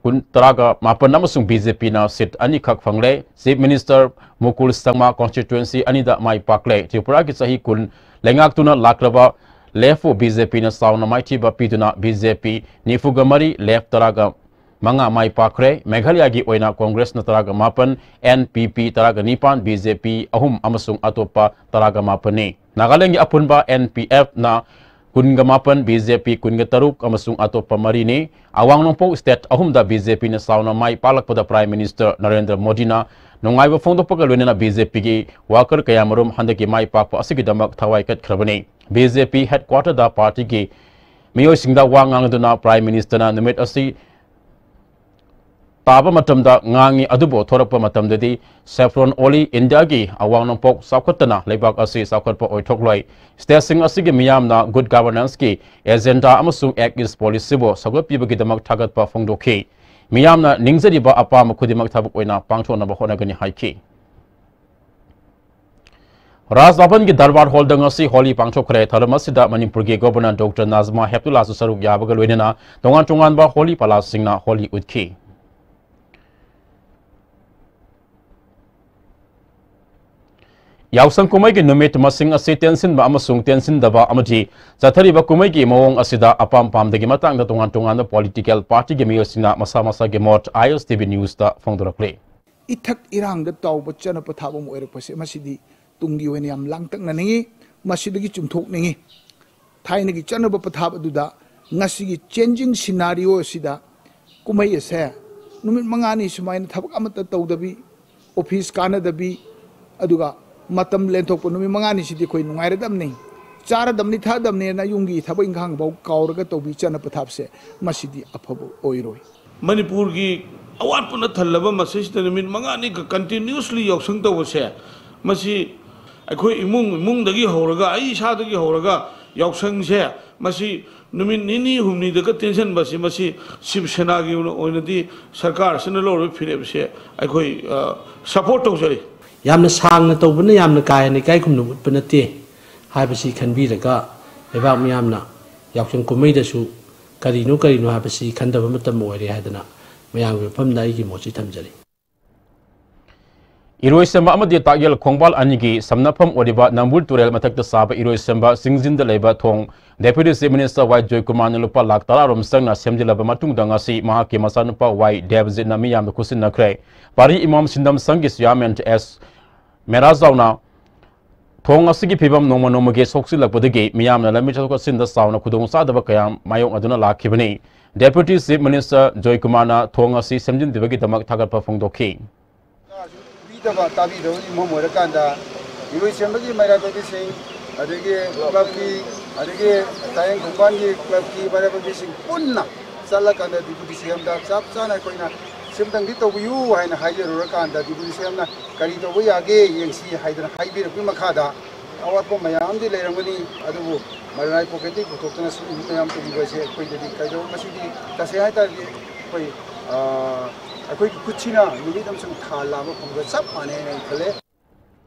ꯀꯨꯟ, ꯇꯔꯥꯒ ꯃꯥꯄꯟ ꯑꯃꯁꯨꯡ ꯕꯤ ꯖꯦ ꯄꯤꯅ ꯁꯤꯠ ꯑꯅꯤꯈꯛ ꯐꯪꯂꯦ꯫ ꯆꯤꯐ ꯃꯤꯅꯤꯁꯇꯔ ꯃꯨꯀꯨꯜ ꯁꯪꯃꯥ ꯀꯣꯟꯁꯇꯤꯇ꯭ꯋꯦꯟꯁꯤ ꯑꯅꯤꯗ ꯃꯥꯏ ꯄꯥꯛꯂꯦ꯫ ꯇ꯭ꯔꯤꯄꯨꯔꯥꯒꯤ ꯆꯍꯤ ꯀꯨꯟ ꯂꯩꯉꯥꯛꯇꯨꯅ ꯂꯥꯛꯂꯕ ꯂꯦꯐꯄꯨ ꯕꯤ ꯖꯦ ꯄꯤꯅ ꯆꯥꯎꯅ ꯃꯥꯏꯊꯤꯕ ꯄꯤꯗꯨꯅ ꯕꯤ ꯖꯦ ꯄꯤ ꯅꯤꯐꯨꯒ ꯃꯔꯤ, ꯂꯦꯐ ꯇꯔꯥꯒ ꯃꯉꯥ ꯃꯥꯏ ꯄꯥꯛꯈ꯭ꯔꯦ꯫ ꯃꯦꯘꯥꯂꯌꯥꯒꯤ ꯑꯣꯏꯅ ꯀꯣꯡꯒ꯭ꯔꯦꯁꯅ ꯇꯔꯥꯒ ꯃꯥꯄꯟ, ꯑꯦꯟ ꯄꯤ ꯄꯤ ꯇꯔꯥꯒ ꯅꯤꯄꯥꯟ, ꯕꯤ ꯖꯦ ꯄꯤ ꯑꯍꯨꯝ ꯑꯃꯁꯨꯡ ꯑꯇꯣꯞꯄ ꯇꯔꯥꯒ ꯃꯥꯄꯟꯅꯤ꯫ ꯅꯥꯒꯥꯂꯦꯟꯒꯤ ꯑꯄꯨꯟꯕ ꯑꯦꯟ ꯄꯤ ꯑꯦꯐꯅ ꯀꯨꯟꯒ ꯃꯥꯄꯟ, ꯕꯤ ꯖꯦ ꯄꯤ ꯀꯨꯟꯒ ꯇꯔꯨꯛ ꯑꯃꯁꯨꯡ ꯑꯇꯣꯞꯄ ꯃꯔꯤꯅꯤ꯫ ꯑꯋꯥꯡ ꯅꯣꯡꯄꯣꯛ state ꯑꯍꯨꯝꯗ ꯕꯤ ꯖꯦ ꯄꯤꯅ ꯆꯥꯎꯅ ꯃꯥꯏ ꯄꯥꯛꯂꯛꯄꯗ Prime Minister ꯅꯔꯦꯟꯗ꯭ꯔ ꯃꯣꯗꯤꯅ ꯅꯨꯡꯉꯥꯏꯕ ꯐꯣꯡꯗꯣꯛꯄꯒ ꯂꯣꯏꯅꯅ ꯕꯤ ꯖꯦ ꯄꯤꯒꯤ worker ꯀꯌꯥꯃꯔꯨꯝ ꯍꯟꯗꯛꯀꯤ ꯃꯥꯏ ꯄꯥꯛꯄ ꯑꯁꯤꯒꯤꯗꯃꯛ ꯊꯋꯥꯏ ꯀꯠꯈ꯭ꯔꯕꯅꯤ꯫ ꯕꯤ ꯖꯦ ꯄꯤ headquarterꯗ partyꯒꯤ ꯃꯤꯑꯣꯏꯁꯤꯡꯗ ꯋꯥ ꯉꯥꯡꯗꯨꯅ Prime Ministerꯅ ꯅꯨꯃꯤꯠ ꯑꯁꯤ ꯇꯥꯕ ꯃꯇꯝꯗ ꯉꯥꯡꯉꯤ, ꯑꯗꯨꯕꯨ ꯊꯣꯔꯛꯄ ꯃꯇꯝꯗꯗꯤ saffron only꯫ ꯏꯟꯗꯤꯌꯥꯒꯤ ꯑꯋꯥꯡ ꯅꯣꯡꯄꯣꯛ ꯆꯥꯎꯈꯠꯇꯅ ꯂꯩꯕꯥꯛ ꯑꯁꯤ ꯆꯥꯎꯈꯠꯄ ꯑꯣꯏꯊꯣꯛꯂꯣꯏ꯫ Stateꯁꯤꯡ ꯑꯁꯤꯒꯤ ꯃꯤꯌꯥꯝꯅ good governanceꯀꯤ agenda ꯑꯃꯁꯨꯡ Act East policyꯕꯨ ꯁꯧꯒꯠꯄꯤꯕꯒꯤꯗꯃꯛ ꯊꯥꯒꯠꯄ ꯐꯣꯡꯗꯣꯛꯈꯤ꯫ ꯃꯤꯌꯥꯝꯅ ꯅꯤꯡꯖꯔꯤꯕ ꯑꯄꯥꯝꯕ ꯈꯨꯗꯤꯡꯃꯛ ꯊꯕꯛ ꯑꯣꯏꯅ ꯄꯥꯡꯊꯣꯛꯅꯕ ꯍꯣꯠꯅꯒꯅꯤ ꯍꯥꯏꯈꯤ꯫ ꯔꯥꯖ ꯚꯕꯟꯒꯤ ꯗꯔꯕꯥꯔ ꯍꯣꯜꯗ ꯉꯁꯤ ꯍꯣꯂꯤ ꯄꯥꯡꯊꯣꯛꯈ꯭ꯔꯦ꯫ ꯊꯧꯔꯝ ꯑꯁꯤꯗ ꯃꯅꯤꯄꯨꯔꯒꯤ Governor Doctor ꯅꯥꯖꯃꯥ ꯍꯦꯞꯇꯨꯂꯥꯁꯨ ꯁꯔꯨꯛ ꯌꯥꯕꯒ ꯂꯣꯏꯅꯅ ꯇꯣꯉꯥꯟ ꯇꯣꯉꯥꯟꯕ ꯍꯣꯂꯤ ꯄꯂꯥꯁꯤꯡꯅ ꯍꯣꯂꯤ ꯎꯠꯈꯤ꯫ ꯌꯥꯎꯁꯪ ꯀꯨꯝꯍꯩꯒꯤ ꯅꯨꯃꯤꯠ ꯃꯁꯤꯡ ꯑꯁꯤ ꯇꯦꯟꯁꯤꯟꯕ ꯑꯃꯁꯨꯡ ꯇꯦꯟꯁꯤꯟꯗꯕ ꯑꯃꯗꯤ ꯆꯠꯊꯔꯤꯕ ꯀꯨꯝꯍꯩꯒꯤ ꯃꯑꯣꯡ ꯑꯁꯤꯗ ꯑꯄꯥꯝ ꯄꯥꯝꯗꯒꯤ ꯃꯇꯥꯡꯗ ꯇꯣꯉꯥꯟ ꯇꯣꯉꯥꯟꯕ political partyꯒꯤ ꯃꯤꯑꯣꯏꯁꯤꯡꯅ ꯃꯁꯥ ꯃꯁꯥꯒꯤ ꯃꯣꯠ I S T V Newsꯇ ꯐꯣꯡꯗꯣꯔꯛꯂꯤ꯫ ꯏꯊꯛ ꯏꯔꯥꯡꯗ ꯇꯥꯎꯕ ꯆꯠꯅ ꯄꯊꯥꯞ ꯑꯃ ꯑꯣꯏꯔꯛꯄꯁꯦ, ꯃꯁꯤꯗꯤ ꯇꯨꯡꯒꯤ ꯑꯣꯏꯅ ꯌꯥꯝ ꯂꯥꯡꯇꯛꯅꯅꯤꯡꯏ꯫ ꯃꯁꯤꯗꯒꯤ ꯆꯨꯝꯊꯣꯛꯅꯤꯡꯏ꯫ ꯊꯥꯏꯅꯒꯤ ꯆꯠꯅꯕ ꯄꯊꯥꯞ ꯑꯗꯨꯗ ꯉꯁꯤꯒꯤ changing scenario ꯑꯁꯤꯗ ꯀꯨꯝꯍꯩ ꯑꯁꯦ ꯅꯨꯃꯤꯠ ꯃꯉꯥꯅꯤ ꯁꯨꯃꯥꯏꯅ ꯊꯕꯛ ꯑꯃꯠꯇ ꯇꯧꯗꯕꯤ, office ꯀꯥꯟꯅꯗꯕꯤ, ꯑꯗꯨꯒ ꯃꯇꯝ ꯂꯦꯟꯊꯣꯛꯄ ꯅꯨꯃꯤꯠ ꯃꯉꯥꯅꯤꯁꯤꯗꯤ ꯑꯩꯈꯣꯏ ꯅꯨꯡꯉꯥꯏꯔꯗꯕꯅꯤ, ꯆꯥꯔꯗꯕꯅꯤ, ꯊꯛꯑꯗꯕꯅꯦꯅ ꯌꯨꯝꯒꯤ ꯊꯕꯛ ꯏꯪꯈꯥꯡ ꯐꯥꯎ ꯀꯥꯎꯔꯒ ꯇꯧꯕꯤ ꯆꯠꯅ ꯄꯊꯥꯞꯁꯦ, ꯃꯁꯤꯗꯤ ꯑꯐꯕ ꯑꯣꯏꯔꯣꯏ꯫ ꯃꯅꯤꯄꯨꯔꯒꯤ ꯑꯋꯥꯠꯄꯅ ꯊꯜꯂꯕ ꯃꯁꯤꯁꯤꯗ ꯅꯨꯃꯤꯠ ꯃꯉꯥꯅꯤ continuously ꯌꯥꯎꯁꯪ ꯇꯧꯕꯁꯦ, ꯃꯁꯤ ꯑꯩꯈꯣꯏ ꯏꯃꯨꯡ ꯏꯃꯨꯡꯗꯒꯤ ꯍꯧꯔꯒ, ꯑꯩ ꯏꯁꯥꯗꯒꯤ ꯍꯧꯔꯒ ꯌꯥꯎꯁꯪꯁꯦ, ꯃꯁꯤ ꯅꯨꯃꯤꯠ ꯅꯤꯅꯤ ꯍꯨꯝꯅꯤꯗꯒ ꯇꯦꯟꯁꯤꯟꯕꯁꯤ, ꯃꯁꯤ ꯁꯤꯕ ꯁꯦꯅꯥꯒꯤ ꯑꯣꯏꯅ, ꯑꯣꯏꯅꯗꯤ ꯁꯔꯀꯥꯔ ꯑꯁꯤꯅ ꯂꯧꯔꯤꯕ ꯐꯤꯔꯦꯞꯁꯦ ꯑꯩꯈꯣꯏ, ꯑ, support ꯇꯧꯖꯔꯤ꯫ ꯌꯥꯝꯅ ꯁꯥꯡꯅ ꯇꯧꯕꯅ ꯌꯥꯝꯅ ꯀꯥ ꯍꯦꯟꯅ ꯏꯀꯥꯏ ꯈꯨꯝꯅꯕ ꯎꯠꯄ ꯅꯠꯇꯦ ꯍꯥꯏꯕꯁꯤ ꯈꯟꯕꯤꯔꯒ, ꯂꯩꯕꯥꯛ ꯃꯤꯌꯥꯝꯅ ꯌꯥꯎꯁꯪ ꯀꯨꯝꯍꯩꯗꯁꯨ ꯀꯔꯤꯅꯣ ꯀꯔꯤꯅꯣ ꯍꯥꯏꯕꯁꯤ ꯈꯟꯊꯕ ꯃꯇꯝ ꯑꯣꯏꯔꯦ ꯍꯥꯏꯗꯅ ꯃꯌꯥꯝꯒꯤ ꯃꯐꯝꯗ ꯑꯩꯒꯤ ꯃꯣꯠꯁꯤ ꯊꯝꯖꯔꯤ꯫ ꯏꯔꯣꯏꯁꯦꯝꯕ ꯑꯃꯗꯤ ꯇꯥꯛꯌꯦꯜ ꯈꯣꯡꯕꯥꯜ ꯑꯅꯤꯒꯤ ꯁꯝꯅꯐꯝ ꯑꯣꯏꯔꯤꯕ ꯅꯝꯕꯨꯜ ꯇꯨꯔꯦꯜ ꯃꯊꯛꯇ ꯁꯥꯕ ꯏꯔꯣꯏꯁꯦꯝꯕ ꯆꯤꯡꯖꯤꯟꯗ ꯂꯩꯕ ꯊꯣꯡ Deputy Chief Minister ꯋꯥꯏ ꯖꯣꯏꯀꯨꯃꯥꯔꯅ ꯂꯨꯄꯥ ꯂꯥꯈ ꯇꯔꯥꯔꯣꯝ ꯆꯪꯅ ꯁꯦꯝꯖꯤꯜꯂꯕ ꯃꯇꯨꯡꯗ ꯉꯁꯤ ꯃꯍꯥꯛꯀꯤ ꯃꯆꯥꯅꯨꯄꯥ ꯋꯥꯏ ꯗꯦꯕꯖꯤꯠꯅ ꯃꯤꯌꯥꯝꯗ ꯈꯨꯠꯁꯤꯟꯅꯈ꯭ꯔꯦ꯫ ꯄꯥꯔꯤ ꯏꯃꯥꯝ ꯁꯤꯟꯗꯝ ꯁꯪꯒꯤ Chairman ꯑꯦꯁ ꯃꯦꯔꯥꯖꯥꯎꯅ ꯊꯣꯡ ꯑꯁꯤꯒꯤ ꯐꯤꯕꯝ ꯅꯣꯡꯃ ꯅꯣꯡꯃꯒꯤ ꯁꯣꯛꯆꯤꯜꯂꯛꯄꯗꯒꯤ ꯃꯤꯌꯥꯝꯅ ꯂꯝꯕꯤ ꯆꯠꯊꯣꯛ ꯆꯠꯁꯤꯟꯗ ꯆꯥꯎꯅ ꯈꯨꯗꯣꯡꯆꯥꯗꯕ ꯀꯌꯥ ꯃꯥꯌꯣꯛꯅꯗꯨꯅ ꯂꯥꯛꯈꯤꯕꯅꯤ꯫ Deputy Chief Minister ꯖꯣꯏꯀꯨꯃꯥꯔꯅ ꯊꯣꯡ ꯑꯁꯤ ꯁꯦꯝꯖꯤꯟꯕꯤꯕꯒꯤꯗꯃꯛ ꯊꯥꯒꯠꯄ ꯐꯣꯡꯗꯣꯛꯈꯤ꯫ ꯄꯤꯗꯕ ꯇꯥꯕꯤꯗꯕꯅ ꯃꯔꯝ ꯑꯣꯏꯔꯀꯥꯟꯗ ꯏꯔꯣꯏꯁꯦꯝꯕꯒꯤ ꯃꯩꯔꯥ ꯄꯥꯏꯕꯤꯁꯤꯡ, ꯑꯗꯒꯤ ꯀ꯭ꯂꯕꯀꯤ, ꯑꯗꯒꯤ ꯇꯥꯌꯦꯡ ꯈꯣꯡꯕꯥꯟꯒꯤ ꯀ꯭ꯂꯕꯀꯤ ꯃꯩꯔꯥ ꯄꯥꯏꯕꯤꯁꯤꯡ ꯄꯨꯟꯅ ꯆꯠꯂꯀꯥꯟꯗ ꯗꯤꯄꯨꯇꯤ ꯁꯤ ꯑꯦꯝꯗ ꯆꯞ ꯆꯥꯅ ꯑꯩꯈꯣꯏꯅ ꯁꯤꯝꯇꯪꯗꯤ ꯇꯧꯕꯤꯌꯨ ꯍꯥꯏꯅ ꯍꯥꯏꯖꯔꯨꯔꯀꯥꯟꯗ ꯗꯤꯄꯨꯇꯤ ꯁꯤ ꯑꯦꯝꯅ ꯀꯔꯤ ꯇꯧꯕ ꯌꯥꯒꯦ ꯌꯦꯡꯁꯤ ꯍꯥꯏꯗꯅ ꯍꯥꯏꯕꯤꯔꯛꯄꯒꯤ ꯃꯈꯥꯗ ꯑꯋꯥꯠꯄ ꯃꯌꯥꯝꯗꯤ ꯂꯩꯔꯝꯒꯅꯤ, ꯑꯗꯨꯕꯨ ꯃꯔꯥꯏ ꯄꯣꯀꯦꯠꯇꯒꯤ ꯄꯨꯊꯣꯛꯇꯅ ꯁꯤꯒꯨꯝꯕ ꯃꯌꯥꯝ ꯇꯧꯕꯤꯕ ꯑꯁꯤ ꯑꯩꯈꯣꯏꯗꯗꯤ ꯀꯩꯗꯧ-, ꯃꯁꯤꯗꯤ ꯇꯁꯦꯡꯅ ꯍꯥꯏ ꯇꯥꯔꯗꯤ ꯑꯩꯈꯣꯏ, ꯑ, ꯑꯩꯈꯣꯏꯒꯤ ꯈꯨꯠꯁꯤꯅ ꯅꯨꯃꯤꯠ ꯑꯃꯁꯨꯡ ꯊꯥ ꯂꯥꯟꯕ ꯐꯪꯕꯒ ꯆꯞ ꯃꯥꯟꯅꯩ ꯍꯥꯏꯅ ꯑꯩ ꯈꯜꯂꯦ꯫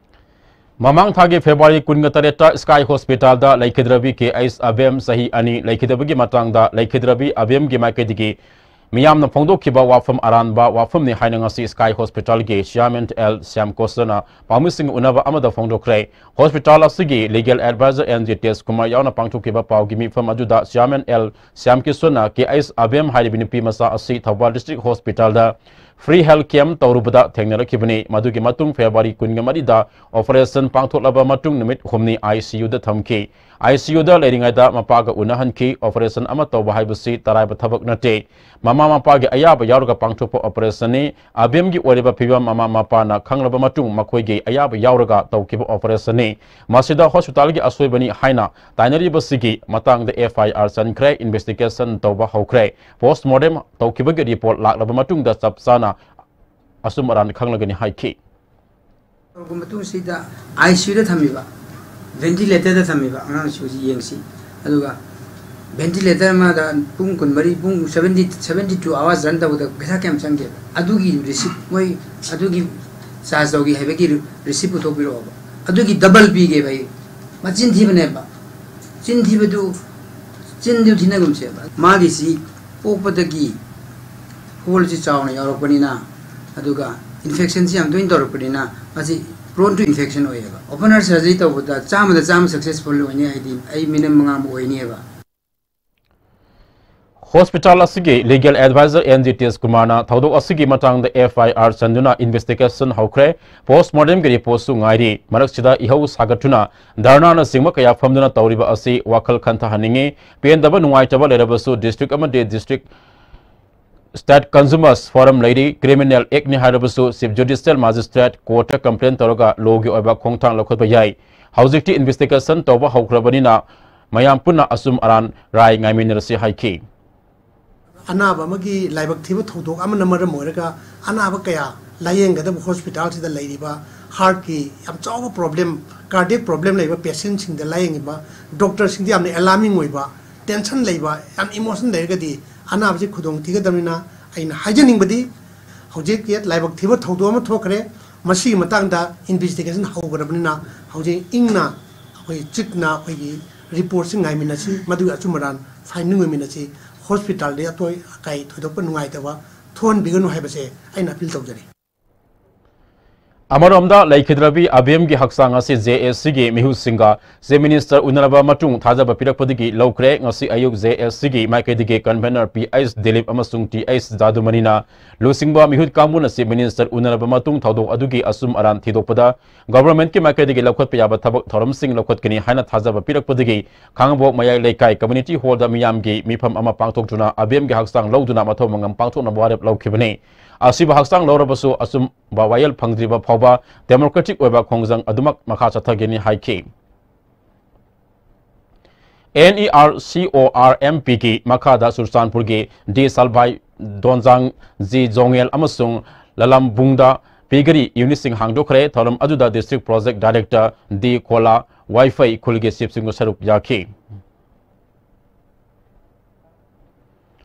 ꯃꯃꯥꯡ ꯊꯥꯒꯤ ꯐꯦꯕ꯭ꯔꯨꯋꯥꯔꯤ ꯀꯨꯟꯒ ꯇꯔꯦꯠꯇ ꯁ꯭ꯀꯥꯏ ꯍꯣꯁꯄꯤꯇꯥꯜꯗ ꯂꯩꯈꯤꯗ꯭ꯔꯕꯤ ꯀꯦ ꯑꯩꯆ ꯑꯕꯦꯝ ꯆꯍꯤ ꯑꯅꯤ ꯂꯩꯈꯤꯗꯕꯒꯤ ꯃꯇꯥꯡꯗ ꯂꯩꯈꯤꯗ꯭ꯔꯕꯤ ꯑꯕꯦꯝꯒꯤ ꯃꯥꯏꯀꯩꯗꯒꯤ ꯃꯤꯌꯥꯝꯅ ꯐꯣꯡꯗꯣꯛꯈꯤꯕ ꯋꯥꯐꯝ ꯑꯔꯥꯟꯕ ꯋꯥꯐꯝꯅꯤ ꯍꯥꯏꯅ ꯉꯁꯤ ꯁ꯭ꯀꯥꯏ ꯍꯣꯁꯄꯤꯇꯥꯜꯒꯤ ꯆꯤꯌꯥꯔꯃꯦꯟ ꯑꯦꯜ ꯁ꯭ꯌꯥꯝꯀꯣꯁꯅ ꯄꯥꯎꯃꯤꯁꯤꯡꯒ ꯎꯅꯕ ꯑꯃꯗ ꯐꯣꯡꯗꯣꯛꯈ꯭ꯔꯦ꯫ ꯍꯣꯁꯄꯤꯇꯥꯜ ꯑꯁꯤꯒꯤ legal adviser N G Tej Kumar ꯌꯥꯎꯅ ꯄꯥꯡꯊꯣꯛꯈꯤꯕ ꯄꯥꯎꯒꯤ ꯃꯤꯐꯝ ꯑꯗꯨꯗ ꯆꯤꯌꯥꯔꯃꯦꯟ ꯑꯦꯜ ꯁ꯭ꯌꯥꯝꯀꯤꯁꯟꯅ ꯀꯦ ꯑꯩꯆ ꯑꯕꯦꯝ ꯍꯥꯏꯔꯤꯕ ꯅꯨꯄꯤ ꯃꯆꯥ ꯑꯁꯤ ꯊꯧꯕꯥꯜ ꯗꯤꯁꯇ꯭ꯔꯤꯛ ꯍꯣꯁꯄꯤꯇꯥꯜꯗ ꯐ꯭ꯔꯤ ꯍꯦꯜꯊ ꯀꯦꯝꯞ ꯇꯧꯔꯨꯕꯗ ꯊꯦꯡꯅꯔꯛꯈꯤꯕꯅꯤ꯫ ꯃꯗꯨꯒꯤ ꯃꯇꯨꯡ ꯐꯦꯕ꯭ꯔꯨꯋꯥꯔꯤ ꯀꯨꯟꯒ ꯃꯔꯤꯗ ꯑꯣꯄꯔꯦꯁꯟ ꯄꯥꯡꯊꯣꯛꯂꯕ ꯃꯇꯨꯡ ꯅꯨꯃꯤꯠ ꯍꯨꯝꯅꯤ ꯑꯥꯏ ꯁꯤ ꯌꯨꯗ ꯊꯝꯈꯤ꯫ ꯑꯥꯏ ꯁꯤ ꯌꯨꯗ ꯂꯩꯔꯤꯉꯩꯗ ꯃꯄꯥꯒ ꯎꯅꯍꯟꯈꯤ꯫ ꯑꯣꯄꯔꯦꯁꯟ ꯑꯃ ꯇꯧꯕ ꯍꯥꯏꯕꯁꯤ ꯇꯔꯥꯏꯕ ꯊꯕꯛ ꯅꯠꯇꯦ꯫ ꯃꯃꯥ ꯃꯄꯥꯒꯤ ꯑꯌꯥꯕ ꯌꯥꯎꯔꯒ ꯄꯥꯡꯊꯣꯛꯄ ꯑꯣꯄꯔꯦꯁꯟꯅꯤ꯫ ꯑꯕꯦꯝꯒꯤ ꯑꯣꯏꯔꯤꯕ ꯐꯤꯕꯝ ꯃꯃꯥ ꯃꯄꯥꯅ ꯈꯪꯂꯕ ꯃꯇꯨꯡ ꯃꯈꯣꯏꯒꯤ ꯑꯌꯥꯕ ꯌꯥꯎꯔꯒ ꯇꯧꯈꯤꯕ ꯑꯣꯄꯔꯦꯁꯟꯅꯤ꯫ ꯃꯁꯤꯗ ꯍꯣꯁꯄꯤꯇꯥꯜꯒꯤ ꯑꯁꯣꯏꯕꯅꯤ ꯍꯥꯏꯅ ꯇꯥꯏꯅꯔꯤꯕꯁꯤꯒꯤ ꯃꯇꯥꯡꯗ ꯑꯦꯐ ꯑꯥꯏ ꯑꯥꯔ ꯆꯟꯈ꯭ꯔꯦ, ꯏꯟꯚꯦꯁꯇꯤꯒꯦꯁꯟ ꯇꯧꯕ ꯍꯧꯈ꯭ꯔꯦ꯫ ꯄꯣꯁꯃꯣꯔꯇꯦꯝ ꯇꯧꯈꯤꯕꯒꯤ ꯔꯤꯄꯣꯔꯠ ꯂꯥꯛꯂꯕ ꯃꯇꯨꯡꯗ ꯆꯞ ꯆꯥꯅ ꯑꯆꯨꯝ ꯑꯔꯥꯟ ꯈꯪꯂꯒꯅꯤ ꯍꯥꯏꯈꯤ꯫ ꯇꯧꯔꯕ ꯃꯇꯨꯡꯁꯤꯗ ꯑꯥꯏ ꯁꯤ ꯌꯨꯗ ꯊꯝꯃꯤꯕ, ꯚꯦꯟꯇꯤꯂꯦꯇꯔꯗ ꯊꯝꯃꯤꯕ ꯑꯉꯥꯡꯁꯤꯡꯁꯤ ꯌꯦꯡꯁꯤ꯫ ꯑꯗꯨꯒ ꯚꯦꯟꯇꯤꯂꯦꯇꯔ ꯑꯃꯗ ꯄꯨꯡ ꯀꯨꯟꯃꯔꯤ, ꯄꯨꯡ seventy, seventy two hours run ꯇꯧꯕꯗ ꯄꯩꯁꯥ ꯀꯌꯥꯝ ꯆꯪꯒꯦꯕ? ꯑꯗꯨꯒꯤ ꯔꯤꯁꯤꯞ, ꯃꯣꯏ ꯑꯗꯨꯒꯤ ꯆꯥꯔꯖ ꯇꯧꯈꯤ ꯍꯥꯏꯕꯒꯤ ꯔꯤꯁꯤꯞ ꯄꯨꯊꯣꯛꯄꯤꯔꯛꯑꯣꯕ꯫ ꯑꯗꯨꯒꯤ ꯗꯕꯜ ꯄꯤꯒꯦꯕ ꯑꯩ꯫ ꯃꯆꯤꯟ ꯊꯤꯕꯅꯦꯕ꯫ ꯆꯤꯟ ꯊꯤꯕꯗꯨ, ꯆꯤꯟꯗꯨ ꯊꯤꯅꯒꯨꯝꯁꯦꯕ꯫ ꯃꯥꯒꯤꯁꯤ ꯄꯣꯛꯄꯗꯒꯤ ꯍꯣꯜꯁꯤ ꯆꯥꯎꯅ ꯌꯥꯎꯔꯛꯄꯅꯤꯅ, ꯑꯗꯨꯒ ꯏꯟꯐꯦꯛꯁꯟꯁꯤ ꯌꯥꯝ ꯇꯣꯏꯅ ꯇꯧꯔꯛꯄꯅꯤꯅ, ꯃꯁꯤ prone to infection ꯑꯣꯏꯌꯦꯕ꯫ ꯑꯣꯄꯟ ꯍꯥꯔꯠ ꯁꯔꯖꯔꯤ ꯇꯧꯕꯗ ꯆꯥꯝꯃꯗ ꯆꯥꯝꯃ ꯁꯛꯁꯦꯁꯐꯨꯜ ꯑꯣꯏꯅꯤ ꯍꯥꯏꯗꯤ ꯑꯩ ꯃꯤꯅꯝ ꯃꯉꯥꯃꯨꯛ ꯑꯣꯏꯅꯤꯕ꯫ Hospital ꯑꯁꯤꯒꯤ legal advisor N G Tej Kumar ꯅ ꯊꯧꯗꯣꯛ ꯑꯁꯤꯒꯤ ꯃꯇꯥꯡꯗ F I R ꯆꯟꯗꯨꯅ investigation ꯍꯧꯈ꯭ꯔꯦ꯫ Post mortem ꯒꯤ report ꯁꯨ ꯉꯥꯏꯔꯤ꯫ ꯃꯔꯛꯁꯤꯗ ꯏꯍꯧ ꯁꯥꯒꯠꯇꯨꯅ ꯙꯔꯅꯥꯅꯆꯤꯡꯕ ꯀꯌꯥ ꯐꯝꯗꯨꯅ ꯇꯧꯔꯤꯕ ꯑꯁꯤ ꯋꯥꯈꯜ ꯈꯟꯊꯍꯟꯅꯤꯡꯉꯤ꯫ ꯄꯦꯟꯗꯕ ꯅꯨꯡꯉꯥꯏꯇꯕ ꯂꯩꯔꯕꯁꯨ district ꯑꯃꯗꯤ district State Consumers Forum ꯂꯩꯔꯤ꯫ Criminal Act ꯅꯤ ꯍꯥꯏꯔꯕꯁꯨ Chief Judicial Magistrate Court ꯇ complain ꯇꯧꯔꯒ law ꯒꯤ ꯑꯣꯏꯕ ꯈꯣꯡꯊꯥꯡ ꯂꯧꯈꯠꯄ ꯌꯥꯏ꯫ ꯍꯧꯖꯤꯛꯇꯤ investigation ꯇꯧꯕ ꯍꯧꯈ꯭ꯔꯕꯅꯤꯅ ꯃꯌꯥꯝ ꯄꯨꯟꯅ ꯑꯆꯨꯝ ꯑꯔꯥꯟ ꯔꯥꯏ ꯉꯥꯏꯃꯤꯟꯅꯔꯁꯤ ꯍꯥꯏꯈꯤ꯫ ꯑꯅꯥꯕ ꯑꯃꯒꯤ ꯂꯥꯏꯕꯛ ꯊꯤꯕ ꯊꯧꯗꯣꯛ ꯑꯃꯅ ꯃꯔꯝ ꯑꯣꯏꯔꯒ ꯑꯅꯥꯕ ꯀꯌꯥ ꯂꯥꯌꯦꯡꯒꯗꯕ hospital ꯁꯤꯗ ꯂꯩꯔꯤꯕ heart ꯀꯤ ꯌꯥꯝ ꯆꯥꯎꯕ problem, cardiac problem ꯂꯩꯕ patient ꯁꯤꯡꯗ ꯂꯥꯌꯦꯡꯉꯤꯕ doctor ꯁꯤꯡꯗ ꯌꯥꯝꯅ alarming ꯑꯣꯏꯕ, tension ꯂꯩꯕ, ꯌꯥꯝ emotion ꯂꯩꯔꯒꯗꯤ ꯑꯅꯥꯕꯁꯤ ꯈꯨꯗꯣꯡ ꯊꯤꯒꯗꯕꯅꯤꯅ ꯑꯩꯅ ꯍꯥꯏꯖꯅꯤꯡꯕꯗꯤ ꯍꯧꯖꯤꯛ ꯂꯥꯏꯕꯛ ꯊꯤꯕ ꯊꯧꯗꯣꯛ ꯑꯃ ꯊꯣꯛꯈ꯭ꯔꯦ꯫ ꯃꯁꯤꯒꯤ ꯃꯇꯥꯡꯗ investigation ꯍꯧꯈ꯭ꯔꯕꯅꯤꯅ ꯍꯧꯖꯤꯛ ꯏꯪꯅ ꯑꯩꯈꯣꯏ ꯆꯤꯛꯅ ꯑꯩꯈꯣꯏꯒꯤ report ꯁꯤ ꯉꯥꯏꯃꯤꯟꯅꯁꯤ, ꯃꯗꯨꯒꯤ ꯑꯆꯨꯝ ꯑꯔꯥꯟ finding ꯑꯣꯏꯃꯤꯟꯅꯁꯤ꯫ Hospital ꯗ ꯑꯇꯣꯏ ꯑꯀꯥꯏ ꯊꯣꯏꯗꯣꯛꯄ ꯅꯨꯡꯉꯥꯏꯇꯕ ꯊꯣꯛꯍꯟꯕꯤꯒꯅꯨ ꯍꯥꯏꯕꯁꯦ ꯑꯩꯅ appeal ꯇꯧꯖꯔꯤ꯫ ꯑꯃꯔꯣꯝꯗ ꯂꯩꯈꯤꯗ꯭ꯔꯕꯤ ꯑꯕꯦꯝꯒꯤ ꯍꯛꯆꯥꯡ ꯑꯁꯤ J A C ꯒꯤ ꯃꯤꯍꯨꯠꯁꯤꯡꯒ Chief Minister ꯎꯅꯔꯕ ꯃꯇꯨꯡ ꯊꯥꯖꯕ ꯄꯤꯔꯛꯄꯗꯒꯤ ꯂꯧꯈ꯭ꯔꯦ꯫ ꯉꯁꯤ ꯑꯌꯨꯛ J A C ꯒꯤ ꯃꯥꯏꯀꯩꯗꯒꯤ convener P H ꯗꯤꯂꯤꯞ ꯑꯃꯁꯨꯡ T H ꯖꯥꯗꯨꯃꯅꯤꯅ ꯂꯨꯆꯤꯡꯕ ꯃꯤꯍꯨꯠ ꯀꯥꯡꯕꯨꯅ Chief Minister ꯎꯅꯔꯕ ꯃꯇꯨꯡ ꯊꯧꯗꯣꯛ ꯑꯗꯨꯒꯤ ꯑꯆꯨꯝ ꯑꯔꯥꯟ ꯊꯤꯗꯣꯛꯄꯗ government ꯀꯤ ꯃꯥꯏꯀꯩꯗꯒꯤ ꯂꯧꯈꯠꯄ ꯌꯥꯕ ꯊꯕꯛ ꯊꯧꯔꯝꯁꯤꯡ ꯂꯧꯈꯠꯀꯅꯤ ꯍꯥꯏꯅ ꯊꯥꯖꯕ ꯄꯤꯔꯛꯄꯗꯒꯤ ꯈꯥꯉꯕꯣꯛ ꯃꯌꯥꯏ ꯂꯩꯀꯥꯏ community hall ꯗ ꯃꯤꯌꯥꯝꯒꯤ ꯃꯤꯐꯝ ꯑꯃ ꯄꯥꯡꯊꯣꯛꯇꯨꯅ ꯑꯕꯦꯝꯒꯤ ꯍꯛꯆꯥꯡ ꯂꯧꯗꯨꯅ ꯃꯊꯧ ꯃꯉꯝ ꯄꯥꯡꯊꯣꯛꯅꯕ ꯋꯥꯔꯦꯞ ꯂꯧꯈꯤꯕꯅꯤ꯫ ꯑꯁꯤꯕ ꯍꯛꯆꯥꯡ ꯂꯧꯔꯕꯁꯨ ꯑꯆꯨꯝꯕ ꯋꯥꯌꯦꯜ ꯐꯪꯗ꯭ꯔꯤꯕ ꯐꯥꯎꯕ democratic ꯑꯣꯏꯕ ꯈꯣꯡꯖꯪ ꯑꯗꯨꯃꯛ ꯃꯈꯥ ꯆꯠꯊꯒꯅꯤ ꯍꯥꯏꯈꯤ꯫ N E R C O R M P ꯒꯤ ꯃꯈꯥꯗ ꯆꯨꯔꯆꯥꯟꯄꯨꯔꯒꯤ ꯗꯤ ꯁꯜꯚꯥꯏ, ꯗꯣꯟꯖꯥꯡ ꯖꯤ ꯖꯣꯉꯦꯜ ꯑꯃꯁꯨꯡ ꯂꯂꯝꯕꯨꯡꯗ ꯄꯤꯒꯔꯤ unit ꯁꯤꯡ ꯍꯥꯡꯗꯣꯛꯈ꯭ꯔꯦ꯫ ꯊꯧꯔꯝ ꯑꯗꯨꯗ district project director ꯗꯤ ꯀꯣꯂꯥ ꯋꯥꯏꯐꯩ ꯈꯨꯜꯒꯤ chief ꯁꯤꯡꯁꯨ ꯁꯔꯨꯛ ꯌꯥꯈꯤ꯫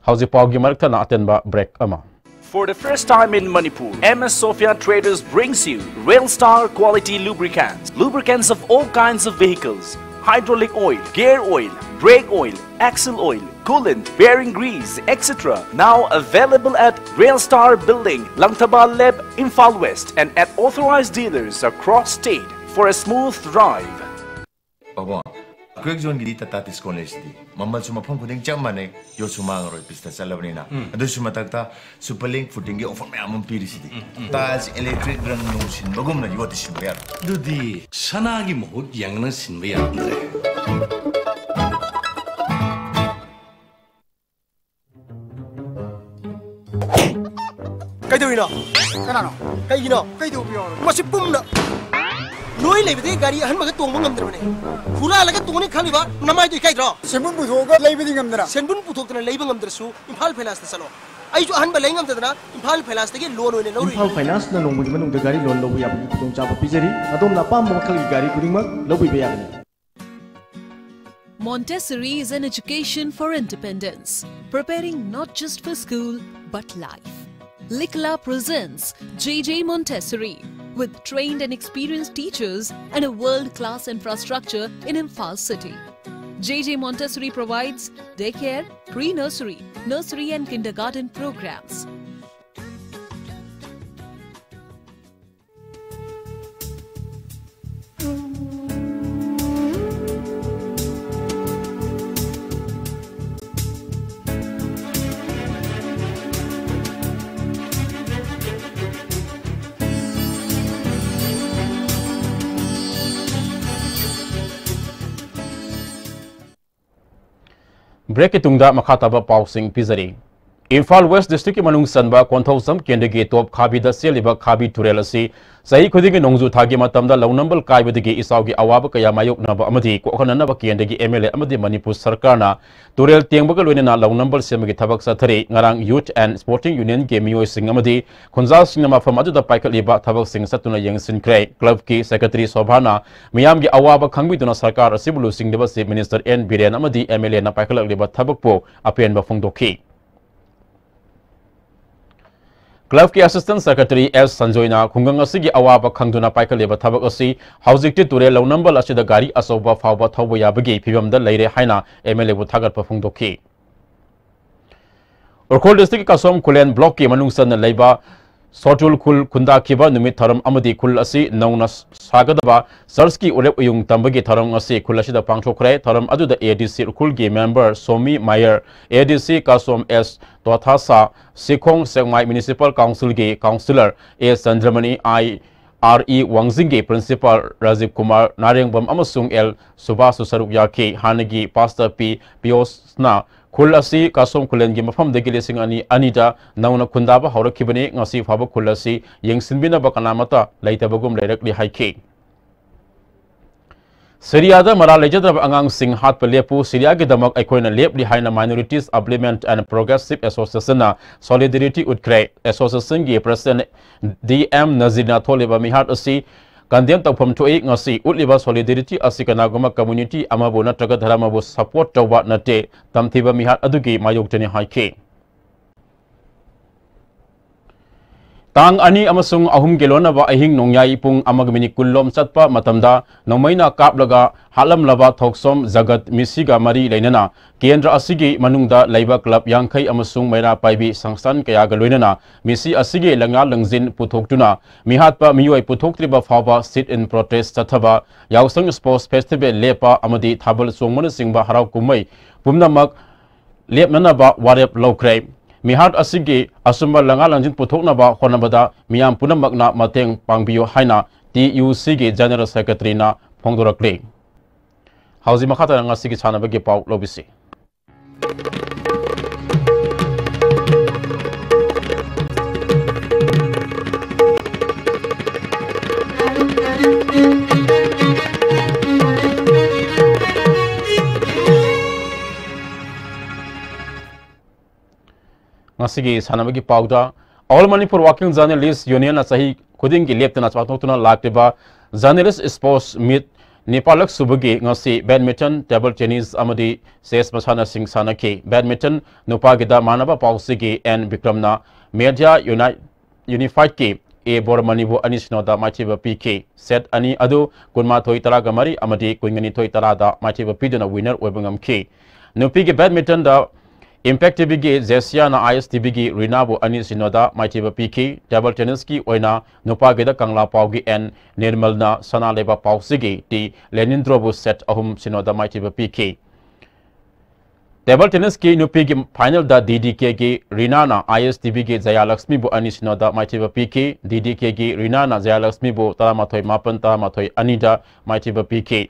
ꯍꯧꯖꯤꯛ ꯄꯥꯎꯒꯤ ꯃꯔꯛ ꯊꯠꯅ ꯑꯇꯦꯟꯕ break ꯑꯃ꯫ For the first time in Manipur, M S Sophia Traders brings you Rail Star quality lubricants. Lubricants of all kinds of vehicles. Hydraulic oil, gear oil, brake oil, axle oil, coolant, bearing grease, et cetera. Now available at Rail Star Building, Langthaba Lab, Imphal West, and at authorized dealers across state for a smooth drive. Baba, quake ꯖꯣꯟꯒꯤꯗꯤ ꯇꯥꯇꯥ discount ꯂꯩꯁꯤꯗꯤ꯫ ꯃꯃꯜꯁꯨ ꯃꯐꯝ ꯈꯨꯗꯤꯡ ꯆꯞ ꯃꯥꯟꯅꯩ, ꯌꯣꯠꯁꯨ ꯃꯥꯡꯉꯔꯣꯏ, ꯄꯤꯁꯇ ꯆꯠꯂꯕꯅꯤꯅ꯫ ꯑꯗꯨꯁꯨ ꯃꯊꯛꯇ ꯁꯨꯄꯔ ꯂꯤꯡ ꯐꯨꯇꯤꯡꯒꯤ ꯑꯣꯐꯔ ꯃꯌꯥꯝ ꯑꯃ ꯄꯤꯔꯤꯁꯤꯗꯤ꯫ ꯇꯥꯏꯜꯁ, ꯏꯂꯦꯛꯇ꯭ꯔꯤꯛ, ꯔꯪ ꯅꯨꯡ ꯁꯤꯟꯕꯒꯨꯝꯅ ꯌꯣꯠꯇꯤ ꯁꯤꯟꯕ ꯌꯥꯔꯣꯏ꯫ ꯑꯗꯨꯗꯤ ꯁꯅꯥꯒꯤ ꯃꯍꯨꯠ ꯌꯥꯡꯅ ꯁꯤꯟꯕ ꯌꯥꯔꯝꯗ꯭ꯔꯦ꯫ ꯀꯩꯗꯧꯔꯤꯅꯣ? ꯀꯅꯥꯅꯣ? ꯀꯩꯒꯤꯅꯣ? ꯀꯩꯗꯧꯕ ꯌꯥꯎꯔꯒꯦ? ꯃꯁꯤ ꯄꯨꯝꯅ ꯅꯣꯏ ꯂꯩꯕꯗꯒꯤ ꯒꯥꯔꯤ ꯑꯍꯟꯕꯒ ꯇꯣꯡꯕ ꯉꯝꯗ꯭ꯔꯕꯅꯦ꯫ ꯍꯨꯔꯥꯜꯂꯒ ꯇꯣꯡꯅꯤ ꯈꯜꯂꯤꯕ ꯅꯃꯥꯏꯗꯣ ꯏꯀꯥꯏꯗ꯭ꯔꯣ? ꯁꯦꯟꯕꯨꯟ ꯄꯨꯊꯣꯛꯑꯒ ꯂꯩꯕꯗꯤ ꯉꯝꯗꯅ꯫ ꯁꯦꯟꯕꯨꯟ ꯄꯨꯊꯣꯛꯇꯅ ꯂꯩꯕ ꯉꯝꯗ꯭ꯔꯁꯨ ꯏꯝꯐꯥꯜ ꯐꯥꯏꯅꯥꯟꯁꯇ ꯆꯠꯂꯣ꯫ ꯑꯩꯁꯨ ꯑꯍꯟꯕ ꯂꯩ ꯉꯝꯗꯗꯅ ꯏꯝꯐꯥꯜ ꯐꯥꯏꯅꯥꯟꯁꯇꯒꯤ ꯂꯣꯟ ꯑꯣꯏꯅ ꯂꯧꯔꯨꯏ꯫ ꯏꯝꯐꯥꯜ ꯐꯥꯏꯅꯥꯟꯁꯅ ꯅꯣꯡꯃꯒꯤ ꯃꯅꯨꯡꯗ ꯒꯥꯔꯤ ꯂꯣꯟ ꯂꯧꯕ ꯌꯥꯕꯒꯤ ꯈꯨꯗꯣꯡꯆꯥꯕ ꯄꯤꯖꯔꯤ꯫ ꯑꯗꯣꯝꯅ ꯑꯄꯥꯝꯕ ꯃꯈꯜꯒꯤ ꯒꯥꯔꯤ ꯈꯨꯗꯤꯡꯃꯛ ꯂꯧꯕꯤꯕ ꯌꯥꯒꯅꯤ꯫ Montessori is an education for independence, preparing not just for school, but life. Likla presents J J Montessori, with trained and experienced teachers and a world-class infrastructure in Imphal City. J J Montessori provides daycare, pre-nursery, nursery and kindergarten programs. ꯕ꯭ꯔꯦꯛꯀꯤ ꯇꯨꯡꯗ ꯃꯈꯥ ꯇꯥꯕ ꯄꯥꯎꯁꯤꯡ ꯄꯤꯖꯔꯤ꯫ Imphal west ꯗꯤꯁꯇ꯭ꯔꯤꯛꯀꯤ ꯃꯅꯨꯡ ꯆꯟꯕ ꯀꯣꯟꯊꯧꯖꯝ ꯀꯦꯟꯗ꯭ꯔꯒꯤ ꯇꯣꯞ ꯈꯥꯕꯤꯗ ꯆꯦꯜꯂꯤꯕ ꯈꯥꯕꯤ ꯇꯨꯔꯦꯜ ꯑꯁꯤ ꯆꯍꯤ ꯈꯨꯗꯤꯡꯒꯤ ꯅꯣꯡꯖꯨ ꯊꯥꯒꯤ ꯃꯇꯝꯗ ꯂꯧꯅꯝꯕꯜ ꯀꯥꯏꯕꯗꯒꯤ ꯏꯆꯥꯎꯒꯤ ꯑꯋꯥꯕ ꯀꯌꯥ ꯃꯥꯌꯣꯛꯅꯕ ꯑꯃꯗꯤ ꯀꯣꯛꯍꯟꯅꯅꯕ ꯀꯦꯟꯗ꯭ꯔꯒꯤ ꯑꯦꯝ ꯑꯦꯜ ꯑꯦ ꯑꯃꯗꯤ ꯃꯅꯤꯄꯨꯔ ꯁꯔꯀꯥꯔꯅ ꯇꯨꯔꯦꯜ ꯇꯦꯡꯕꯒ ꯂꯣꯏꯅꯅ ꯂꯧꯅꯝꯕꯜ ꯁꯦꯝꯕꯒꯤ ꯊꯕꯛ ꯆꯠꯊꯔꯤ꯫ ꯉꯔꯥꯡ Youth and Sporting Unionꯒꯤ ꯃꯤꯑꯣꯏꯁꯤꯡ ꯑꯃꯗꯤ ꯈꯨꯟꯖꯥꯁꯤꯡꯅ ꯃꯐꯝ ꯑꯗꯨꯗ ꯄꯥꯏꯈꯠꯂꯤꯕ ꯊꯕꯛꯁꯤꯡ ꯆꯠꯇꯨꯅ ꯌꯦꯡꯁꯤꯟꯈ꯭ꯔꯦ꯫ ꯀ꯭ꯂꯕꯀꯤ ꯁꯦꯀ꯭ꯔꯦꯇꯔꯤ ꯁꯣꯚꯥꯅ ꯃꯤꯌꯥꯝꯒꯤ ꯑꯋꯥꯕ ꯈꯪꯕꯤꯗꯨꯅ ꯁꯔꯀꯥꯔ ꯑꯁꯤꯕꯨ ꯂꯨꯆꯤꯡꯂꯤꯕ ꯆꯤꯐ ꯃꯤꯅꯤꯁꯇꯔ ꯑꯦꯟ ꯕꯤꯔꯦꯟ ꯑꯃꯗꯤ ꯑꯦꯝ ꯑꯦꯜ ꯑꯦꯅ ꯄꯥꯏꯈꯠꯂꯛꯂꯤꯕ ꯊꯕꯛꯄꯨ ꯑꯄꯦꯟꯕ ꯐꯣꯡꯗꯣꯛꯈꯤ꯫ ꯀ꯭ꯂꯕꯀꯤ ꯑꯦꯁꯤꯁꯇꯦꯟ ꯁꯦꯀ꯭ꯔꯦꯇꯔꯤ ꯑꯦꯁ ꯁꯟꯖꯣꯏꯅ ꯈꯨꯡꯒꯪ ꯑꯁꯤꯒꯤ ꯑꯋꯥꯕ ꯈꯪꯗꯨꯅ ꯄꯥꯏꯈꯠꯂꯤꯕ ꯊꯕꯛ ꯑꯁꯤ ꯍꯧꯖꯤꯛꯇꯤ ꯇꯨꯔꯦꯜ ꯂꯧꯅꯝꯕꯜ ꯑꯁꯤꯗ ꯒꯥꯔꯤ ꯑꯆꯧꯕ ꯐꯥꯎꯕ ꯊꯧꯕ ꯌꯥꯕꯒꯤ ꯐꯤꯕꯝꯗ ꯂꯩꯔꯦ ꯍꯥꯏꯅ ꯑꯦꯝ ꯑꯦꯜ ꯑꯦꯕꯨ ꯊꯥꯒꯠꯄ ꯐꯣꯡꯗꯣꯛꯈꯤ꯫ ꯎꯈ꯭ꯔꯨꯜ ꯗꯤꯁꯇ꯭ꯔꯤꯛꯀꯤ ꯀꯁꯣꯝ ꯈꯨꯂꯦꯟ ꯕ꯭ꯂꯣꯛꯀꯤ ꯃꯅꯨꯡ ꯆꯟꯅ ꯂꯩꯕ ꯁꯣꯇꯨꯜ ꯈꯨꯜ ꯈꯨꯟꯗꯥꯈꯤꯕ ꯅꯨꯃꯤꯠ ꯊꯧꯔꯝ ꯑꯃꯗꯤ ꯈꯨꯜ ꯑꯁꯤ ꯅꯧꯅ ꯁꯥꯒꯗꯕ ꯆꯔꯆꯀꯤ ꯎꯔꯦꯞ ꯎꯌꯨꯡ ꯇꯝꯕꯒꯤ ꯊꯧꯔꯝ ꯑꯁꯤ ꯈꯨꯜ ꯑꯁꯤꯗ ꯄꯥꯡꯊꯣꯛꯈ꯭ꯔꯦ꯫ ꯊꯧꯔꯝ ꯑꯗꯨꯗ A D C ꯎꯈ꯭ꯔꯨꯜꯒꯤ member Somi ꯃꯥꯌꯔ, A D C ꯀꯥꯁꯣꯝ S ꯇꯣꯊꯥꯁꯥ, Sikhong Sekmai Municipal Councilꯒꯤ councillor A ꯆꯟꯗ꯭ꯔꯃꯅꯤ, I R E ꯋꯥꯡꯖꯤꯡꯒꯤ principal Rajiv Kumar ꯅꯥꯔꯦꯡꯕꯝ ꯑꯃꯁꯨꯡ L ꯁꯨꯕꯥꯁꯁꯨ ꯁꯔꯨꯛ ꯌꯥꯈꯤ꯫ ꯍꯥꯟꯅꯒꯤ pastor P ꯄꯤꯌꯣꯁꯅ ꯈꯨꯜ ꯑꯁꯤ ꯀꯥꯁꯣꯝ ꯈꯨꯂꯦꯟꯒꯤ ꯃꯐꯝꯗꯒꯤ ꯂꯤꯁꯤꯡ ꯑꯅꯤ ꯑꯅꯤꯗ ꯅꯧꯅ ꯈꯨꯟꯗꯥꯕ ꯍꯧꯔꯛꯈꯤꯕꯅꯤ꯫ ꯉꯁꯤ ꯐꯥꯎꯕ ꯈꯨꯜ ꯑꯁꯤ ꯌꯦꯡꯁꯤꯟꯕꯤꯅꯕ ꯀꯅꯥꯃꯠꯇ ꯂꯩꯇꯕꯒꯨꯝ ꯂꯩꯔꯛꯂꯤ ꯍꯥꯏꯈꯤ꯫ ꯁꯤꯔꯤꯌꯥꯗ ꯃꯔꯥꯜ ꯂꯩꯖꯗ꯭ꯔꯕ ꯑꯉꯥꯡꯁꯤꯡ ꯍꯥꯠꯄ ꯂꯦꯞꯄꯨ, ꯁꯤꯔꯤꯌꯥꯒꯤꯗꯃꯛ ꯑꯩꯈꯣꯏꯅ ꯂꯦꯞꯂꯤ ꯍꯥꯏꯅ Minorities Upliftment and Progressive Associationꯅ solidarity ꯎꯠꯈ꯭ꯔꯦ꯫ Associationꯒꯤ president D M ꯅꯖꯤꯔꯅ ꯊꯣꯛꯂꯤꯕ ꯃꯤꯍꯥꯠ ꯑꯁꯤ condemn ꯇꯧꯐꯝ ꯊꯣꯛꯏ꯫ ꯉꯁꯤ ꯎꯠꯂꯤꯕ solidarity ꯑꯁꯤ ꯀꯅꯥꯒꯨꯝꯕ community ꯑꯃꯕꯨ ꯅꯠꯇ꯭ꯔꯒ ꯙꯔꯃꯕꯨ support ꯇꯧꯕ ꯅꯠꯇꯦ, ꯇꯝꯊꯤꯕ ꯃꯤꯍꯥꯠ ꯑꯗꯨꯒꯤ ꯃꯥꯌꯣꯛꯇꯅꯤ ꯍꯥꯏꯈꯤ꯫ ꯇꯥꯡ ꯑꯅꯤ ꯑꯃꯁꯨꯡ ꯑꯍꯨꯝꯒꯤ ꯂꯣꯟꯅꯕ ꯑꯍꯤꯡ ꯅꯣꯡꯌꯥꯏ ꯄꯨꯡ ꯑꯃꯒ minute ꯀꯨꯟ ꯂꯣꯝ ꯆꯠꯄ ꯃꯇꯝꯗ ꯅꯣꯡꯃꯩꯅ ꯀꯥꯞꯂꯒ ꯍꯥꯠꯂꯝꯂꯕ ꯊꯣꯛꯁꯣꯝ ꯖꯒꯠ ꯃꯤꯁꯤꯒ ꯃꯔꯤ ꯂꯩꯅꯅ ꯀꯦꯟꯗ꯭ꯔ ꯑꯁꯤꯒꯤ ꯃꯅꯨꯡꯗ ꯂꯩꯕ club ꯌꯥꯡꯈꯩ ꯑꯃꯁꯨꯡ ꯃꯩꯔꯥ ꯄꯥꯏꯕꯤ ꯁꯪꯁꯊꯥꯟ ꯀꯌꯥꯒ ꯂꯣꯏꯅꯅ ꯃꯤꯁꯤ ꯑꯁꯤꯒꯤ ꯂꯪꯂꯥ ꯂꯪꯖꯤꯟ ꯄꯨꯊꯣꯛꯇꯨꯅ ꯃꯤꯍꯥꯠꯄ ꯃꯤꯑꯣꯏ ꯄꯨꯊꯣꯛꯇ꯭ꯔꯤꯕ ꯐꯥꯎꯕ sit in protest ꯆꯠꯊꯕ ꯌꯥꯎꯁꯪ Sports Festival ꯂꯦꯞꯄ ꯑꯃꯗꯤ ꯊꯥꯕꯜ ꯆꯣꯡꯕꯅꯆꯤꯡꯕ ꯍꯔꯥꯎ ꯀꯨꯝꯍꯩ ꯄꯨꯝꯅꯃꯛ ꯂꯦꯞꯅꯅꯕ ꯋꯥꯔꯦꯞ ꯂꯧꯈ꯭ꯔꯦ꯫ ꯃꯤꯍꯥꯠ ꯑꯁꯤꯒꯤ ꯑꯆꯨꯝꯕ ꯂꯪꯂꯥ ꯂꯪꯖꯤꯟ ꯄꯨꯊꯣꯛꯅꯕ ꯍꯣꯠꯅꯕꯗ ꯃꯤꯌꯥꯝ ꯄꯨꯝꯅꯃꯛꯅ ꯃꯇꯦꯡ ꯄꯥꯡꯕꯤꯌꯨ ꯍꯥꯏꯅ T U Cꯒꯤ General Secretaryꯅ ꯐꯣꯡꯗꯣꯔꯛꯂꯤ꯫ ꯍꯧꯖꯤꯛ ꯃꯈꯥ ꯇꯥꯅ ꯉꯁꯤꯒꯤ ꯁꯥꯟꯅꯕꯒꯤ ꯄꯥꯎ ꯂꯧꯕꯤꯁꯤ꯫ ꯉꯁꯤꯒꯤ ꯁꯥꯟꯅꯕꯒꯤ ꯄꯥꯎꯗ, All Manipur Working Journalist Unionꯅ ꯆꯍꯤ ꯈꯨꯗꯤꯡꯒꯤ ꯂꯦꯞꯇꯅ ꯄꯥꯡꯊꯣꯛꯇꯨꯅ ꯂꯥꯛꯂꯤꯕ Journalist Sports Meet ꯅꯤꯄꯥꯜꯂꯛ ꯁꯨꯕꯒꯤ ꯉꯁꯤ badminton, table tennis ꯑꯃꯗꯤ chess ꯃꯁꯥꯟꯅꯁꯤꯡ ꯁꯥꯟꯅꯈꯤ꯫ Badminton ꯅꯨꯄꯥꯒꯤꯗ ꯃꯥꯟꯅꯕ ꯄꯥꯎꯁꯤꯒꯤ N ꯕꯤꯀ꯭ꯔꯝꯅ Media Unite Unifiedꯀꯤ A ꯕꯣꯔꯃꯅꯤꯕꯨ ꯑꯅꯤ ꯁꯤꯅꯣꯗ ꯃꯥꯏꯊꯤꯕ ꯄꯤꯈꯤ꯫ Set ꯑꯅꯤ ꯑꯗꯨ ꯀꯨꯟꯃꯥꯊꯣꯏ ꯇꯔꯥꯒ ꯃꯔꯤ ꯑꯃꯗꯤ ꯀꯨꯟꯅꯤꯊꯣꯏ ꯇꯔꯥꯗ ꯃꯥꯏꯊꯤꯕ ꯄꯤꯗꯨꯅ winner ꯑꯣꯏꯕ ꯉꯝꯈꯤ꯫ ꯅꯨꯄꯤꯒꯤ badmintonꯗ Impact ꯇꯤꯚꯤꯒꯤ ꯖꯦꯁꯤꯌꯥꯅ ꯑꯥꯏ ꯑꯦꯁ ꯇꯤꯚꯤꯒꯤ ꯔꯤꯅꯥꯕꯨ ꯑꯅꯤ ꯁꯤꯅꯣꯗ ꯃꯥꯏꯊꯤꯕ ꯄꯤꯈꯤ꯫ ꯇꯦꯕꯜ ꯇꯦꯅꯤꯁꯀꯤ ꯑꯣꯏꯅ ꯅꯨꯄꯥꯒꯤꯗ ꯀꯪꯂꯥ ꯄꯥꯎꯒꯤ ꯑꯦꯟ ꯅꯤꯔꯃꯜꯅ ꯁꯅꯥ ꯂꯩꯕꯥꯛ ꯄꯥꯎꯁꯤꯒꯤ ꯇꯤ ꯂꯦꯅꯤꯟꯗ꯭ꯔꯣꯕꯨ ꯁꯦꯠ ꯑꯍꯨꯝ ꯁꯤꯅꯣꯗ ꯃꯥꯏꯊꯤꯕ ꯄꯤꯈꯤ꯫ ꯇꯦꯕꯜ ꯇꯦꯅꯤꯁꯀꯤ ꯅꯨꯄꯤꯒꯤ ꯐꯥꯏꯅꯦꯜꯗ ꯗꯤ ꯗꯤ ꯀꯦꯒꯤ ꯔꯤꯅꯥꯅ ꯑꯥꯏ ꯑꯦꯁ ꯇꯤꯚꯤꯒꯤ ꯖꯌꯥꯂꯛꯁꯃꯤꯕꯨ ꯑꯅꯤ ꯁꯤꯅꯣꯗ ꯃꯥꯏꯊꯤꯕ ꯄꯤꯈꯤ꯫ ꯗꯤ ꯗꯤ ꯀꯦꯒꯤ ꯔꯤꯅꯥꯅ ꯖꯌꯥꯂꯛꯁꯃꯤꯕꯨ ꯇꯔꯥꯃꯥꯊꯣꯏ ꯃꯥꯄꯟ, ꯇꯔꯥꯃꯥꯊꯣꯏ ꯑꯅꯤꯗ ꯃꯥꯏꯊꯤꯕ ꯄꯤꯈꯤ꯫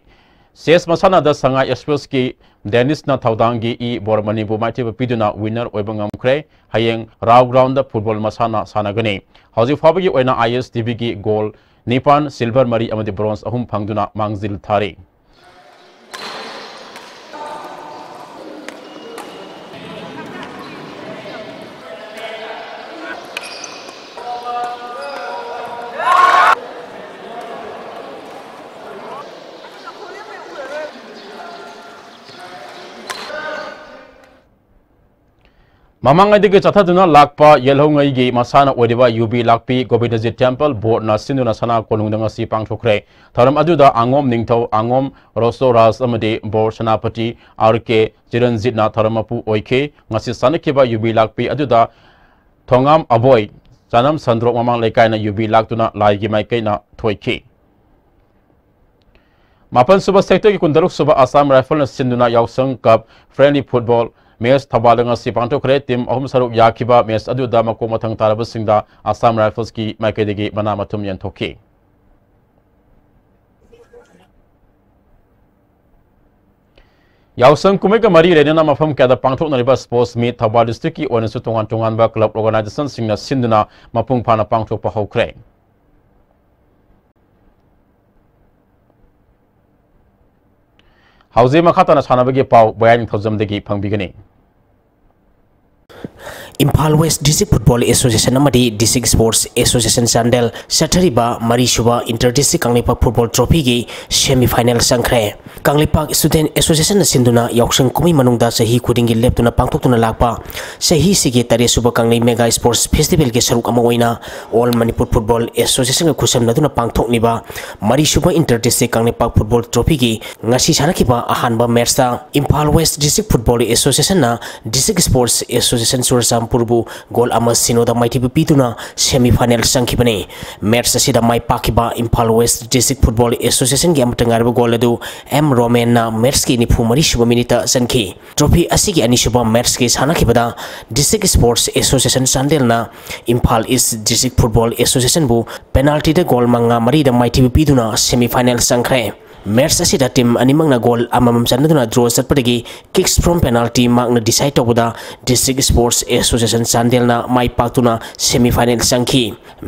ꯆꯦꯁ ꯃꯁꯥꯟꯅꯗ ꯁꯉꯥꯏ ꯑꯦꯛꯁꯄ꯭ꯔꯦꯁꯀꯤ ꯗꯦꯅꯤꯁꯅ ꯊꯧꯗꯥꯡꯒꯤ ꯏ ꯕꯣꯔꯃꯅꯤꯕꯨ ꯃꯥꯏꯊꯤꯕ ꯄꯤꯗꯨꯅ ꯋꯤꯟꯅꯔ ꯑꯣꯏꯕ ꯉꯝꯈ꯭ꯔꯦ꯫ ꯍꯌꯦꯡ ꯔꯥꯎꯟ ꯔꯥꯎꯟꯗ ꯐꯨꯠꯕꯣꯜ ꯃꯁꯥꯟꯅ ꯁꯥꯟꯅꯒꯅꯤ꯫ ꯍꯧꯖꯤꯛ ꯐꯥꯎꯕꯒꯤ ꯑꯣꯏꯅ ꯑꯥꯏ ꯑꯦꯁ ꯇꯤꯚꯤꯒꯤ ꯒꯣꯜ ꯅꯤꯄꯥꯟ, ꯁꯤꯜꯚꯔ ꯃꯔꯤ ꯑꯃꯗꯤ ꯕ꯭ꯔꯣꯟꯖ ꯑꯍꯨꯝ ꯐꯪꯗꯨꯅ ꯃꯥꯡꯖꯤꯜ ꯊꯥꯔꯤ꯫ ꯃꯃꯥꯡꯉꯩꯗꯒꯤ ꯆꯠꯊꯗꯨꯅ ꯂꯥꯛꯄ ꯌꯦꯜꯍꯧꯉꯩꯒꯤ ꯃꯁꯥꯟꯅ ꯑꯣꯏꯔꯤꯕ ꯌꯨꯕꯤ ꯂꯥꯛꯄꯤ ꯒꯣꯕꯤꯟꯗꯖꯤ ꯇꯦꯝꯄꯜ ꯕꯣꯔꯗꯅ ꯁꯤꯟꯗꯨꯅ ꯁꯅꯥ ꯀꯣꯅꯨꯡꯗ ꯉꯁꯤ ꯄꯥꯡꯊꯣꯛꯈ꯭ꯔꯦ꯫ ꯊꯧꯔꯝ ꯑꯗꯨꯗ ꯑꯉꯣꯝ ꯅꯤꯡꯊꯧ, ꯑꯉꯣꯝ ꯔꯣꯁꯣ ꯔꯥꯖ ꯑꯃꯗꯤ ꯕꯣꯔ ꯁꯦꯅꯥꯄꯇꯤ ꯑꯥꯔ ꯀꯦ ꯆꯤꯔꯟꯖꯤꯠꯅ ꯊꯧꯔꯝ ꯃꯄꯨ ꯑꯣꯏꯈꯤ꯫ ꯉꯁꯤ ꯆꯠꯅꯈꯤꯕ ꯌꯨꯕꯤ ꯂꯥꯛꯄꯤ ꯑꯗꯨꯗ ꯊꯣꯉꯥꯝ ꯑꯕꯣꯏ, ꯆꯅꯝ ꯁꯟꯗ꯭ꯔꯣꯛ ꯃꯃꯥꯡ ꯂꯩꯀꯥꯏꯅ ꯌꯨꯕꯤ ꯂꯥꯛꯇꯨꯅ ꯂꯥꯏꯒꯤ ꯃꯥꯏꯀꯩꯅ ꯊꯣꯏꯈꯤ꯫ ꯃꯥꯄꯟ ꯁꯨꯕ ꯁꯦꯛꯇꯔꯒꯤ ꯀꯨꯟꯇꯔꯨꯛ ꯁꯨꯕ ꯑꯁꯥꯝ ꯔꯥꯏꯐꯜꯅ ꯁꯤꯟꯗꯨꯅ ꯌꯥꯎꯁꯪ ꯀꯞ ꯐ꯭ꯔꯦꯟꯂꯤ ꯐꯨꯠꯕꯣꯜ ꯃꯦꯆ ꯊꯧꯕꯥꯜꯗ ꯉꯁꯤ ꯄꯥꯡꯊꯣꯛꯈ꯭ꯔꯦ꯫ ꯇꯤꯝ ꯑꯍꯨꯝ ꯁꯔꯨꯛ ꯌꯥꯈꯤꯕ ꯃꯦꯆ ꯑꯗꯨꯗ ꯃꯀꯣꯛ ꯃꯊꯪ ꯇꯥꯔꯕꯁꯤꯡꯗ ꯑꯁꯥꯝ ꯔꯥꯏꯐꯜꯁꯀꯤ ꯃꯥꯏꯀꯩꯗꯒꯤ ꯃꯅꯥ ꯃꯊꯨꯝ ꯌꯦꯟꯊꯣꯛꯈꯤ꯫ ꯌꯥꯎꯁꯪ ꯀꯨꯝꯍꯩꯒ ꯃꯔꯤ ꯂꯩꯅꯅ ꯃꯐꯝ ꯀꯌꯥꯗ ꯄꯥꯡꯊꯣꯛꯅꯔꯤꯕ ꯁ꯭ꯄꯣꯔꯠꯁ ꯃꯤꯠ ꯊꯧꯕꯥꯜ ꯗꯤꯁꯇ꯭ꯔꯤꯛꯀꯤ ꯑꯣꯏꯅꯁꯨ ꯇꯣꯉꯥꯟ ꯇꯣꯉꯥꯟꯕ ꯀ꯭ꯂꯕ ꯑꯣꯔꯒꯅꯥꯏꯖꯦꯁꯟꯁꯤꯡꯅ ꯁꯤꯟꯗꯨꯅ ꯃꯄꯨꯡ ꯐꯥꯅ ꯄꯥꯡꯊꯣꯛꯄ ꯍꯧꯈ꯭ꯔꯦ꯫ ꯍꯧꯖꯤꯛ ꯃꯈꯥ ꯇꯥꯅ ꯁꯥꯟꯅꯕꯒꯤ ꯄꯥꯎ ꯕꯣꯌꯥꯏ ꯅꯤꯡꯊꯧꯖꯝꯗꯒꯤ ꯐꯪꯕꯤꯒꯅꯤ꯫ Imphal west district football association ꯑꯃꯗꯤ ꯗꯤꯁꯇ꯭ꯔꯤꯛ ꯁ꯭ꯄꯣꯔꯠꯁ ꯑꯦꯁꯣꯁꯤꯌꯦꯁꯟ ꯆꯥꯟꯗꯦꯜ ꯆꯠꯊꯔꯤꯕ ꯃꯔꯤꯁꯨꯕ ꯏꯟꯇꯔ ꯗꯤꯁꯇ꯭ꯔꯤꯛ ꯀꯪꯂꯩꯄꯥꯛ ꯐꯨꯠꯕꯣꯜ ꯇ꯭ꯔꯣꯐꯤꯒꯤ ꯁꯦꯃꯤꯐꯥꯏꯅꯦꯜ ꯆꯪꯈ꯭ꯔꯦ꯫ ꯀꯪꯂꯩꯄꯥꯛ ꯁ꯭ꯇꯨꯗꯦꯟꯠ ꯑꯦꯁꯣꯁꯤꯌꯦꯁꯟꯅ ꯁꯤꯟꯗꯨꯅ ꯌꯥꯎꯁꯪ ꯀꯨꯝꯍꯩ ꯃꯅꯨꯡꯗ ꯆꯍꯤ ꯈꯨꯗꯤꯡꯒꯤ ꯂꯦꯞꯇꯨꯅ ꯄꯥꯡꯊꯣꯛꯇꯨꯅ ꯂꯥꯛꯄ ꯆꯍꯤꯁꯤꯒꯤ ꯇꯔꯦꯠꯁꯨꯕ ꯀꯪꯂꯩ ꯃꯦꯒꯥ ꯁ꯭ꯄꯣꯔꯠꯁ ꯐꯦꯁꯇꯤꯚꯦꯜꯒꯤ ꯁꯔꯨꯛ ꯑꯃ ꯑꯣꯏꯅ ꯑꯣꯜ ꯃꯅꯤꯄꯨꯔ ꯐꯨꯠꯕꯣꯜ ꯑꯦꯁꯣꯁꯤꯌꯦꯁꯟꯒ ꯈꯨꯠꯁꯝꯅꯗꯨꯅ ꯄꯥꯡꯊꯣꯛꯂꯤꯕ ꯃꯔꯤꯁꯨꯕ ꯏꯟꯇꯔ ꯗꯤꯁꯇ꯭ꯔꯤꯛ ꯀꯪꯂꯩꯄꯥꯛ ꯐꯨꯠꯕꯣꯜ ꯇ꯭ꯔꯣꯐꯤꯒꯤ ꯉꯁꯤ ꯁꯥꯟꯅꯈꯤꯕ ꯑꯍꯥꯟꯕ ꯃꯦꯠꯆꯇ ꯏꯝꯐꯥꯜ ꯋꯦꯁ ꯗꯤꯁꯇ꯭ꯔꯤꯛ ꯐꯨꯠꯕꯣꯜ ꯑꯦꯁꯣꯁꯤꯌꯦꯁꯟꯅ ꯗꯤꯁꯇ꯭ꯔꯤꯛ ꯁ꯭ꯄꯣꯔꯠꯁ ꯑꯦꯁꯣꯁꯤꯌꯦꯁꯟ ꯆꯨꯔꯆꯥꯟꯄꯨꯔꯕꯨ ꯒꯣꯜ ꯑꯃ ꯁꯤꯅꯣꯗ ꯃꯥꯏꯊꯤꯕ ꯄꯤꯗꯨꯅ ꯁꯦꯃꯤꯐꯥꯏꯅꯦꯜ ꯆꯪꯈꯤꯕꯅꯤ꯫ ꯃꯦꯠꯆ ꯑꯁꯤꯗ ꯃꯥꯏ ꯄꯥꯛꯈꯤꯕ ꯏꯝꯐꯥꯜ ꯋꯦꯁ ꯗꯤꯁꯇ꯭ꯔꯤꯛ ꯐꯨꯠꯕꯣꯜ ꯑꯦꯁꯣꯁꯤꯌꯦꯁꯟꯒꯤ ꯑꯃꯠꯇ ꯉꯥꯏꯔꯕ ꯒꯣꯜ ꯑꯗꯨ ꯑꯦꯝ ꯔꯣꯃꯦꯟꯅ ꯃꯦꯠꯆꯀꯤ ꯅꯤꯐꯨ ꯃꯔꯤ ꯁꯨꯕ ꯃꯤꯅꯤꯠꯇ ꯆꯟꯈꯤ꯫ ꯇ꯭ꯔꯣꯐꯤ ꯑꯁꯤꯒꯤ ꯑꯅꯤꯁꯨꯕ ꯃꯦꯠꯆꯀꯤ ꯁꯥꯟꯅꯈꯤꯕꯗ district sports association ꯆꯥꯟꯗꯦꯜꯅ Imphal east district football ꯑꯦꯁꯣꯁꯤꯌꯦꯁꯟꯕꯨ ꯄꯦꯅꯥꯜꯇꯤꯗ goal ꯃꯉꯥ ꯃꯔꯤꯗ ꯃꯥꯏꯊꯤꯕ ꯄꯤꯗꯨꯅ ꯁꯦꯃꯤꯐꯥꯏꯅꯦꯜ ꯆꯪꯈ꯭ꯔꯦ꯫ ꯃꯦꯠꯆ ꯑꯁꯤꯗ ꯇꯤꯝ ꯑꯅꯤꯃꯛꯅ ꯒꯣꯜ ꯑꯃꯃꯝ ꯆꯟꯅꯗꯨꯅ ꯗ꯭ꯔꯣ ꯆꯠꯄꯗꯒꯤ ꯀꯤꯛꯁ ꯐ꯭ꯔꯣꯝ ꯄꯦꯅꯥꯜꯇꯤ ꯃꯥꯔꯛꯅ ꯗꯤꯁꯥꯏꯗ ꯇꯧꯕꯗ ꯗꯤꯁꯇ꯭ꯔꯤꯛ ꯁ꯭ꯄꯣꯔꯠꯁ ꯑꯦꯁꯣꯁꯤꯌꯦꯁꯟ ꯆꯥꯟꯗꯦꯜꯅ ꯃꯥꯏ ꯄꯥꯛꯇꯨꯅ ꯁꯦꯃꯤꯐꯥꯏꯅꯦꯜ ꯆꯪꯈꯤ꯫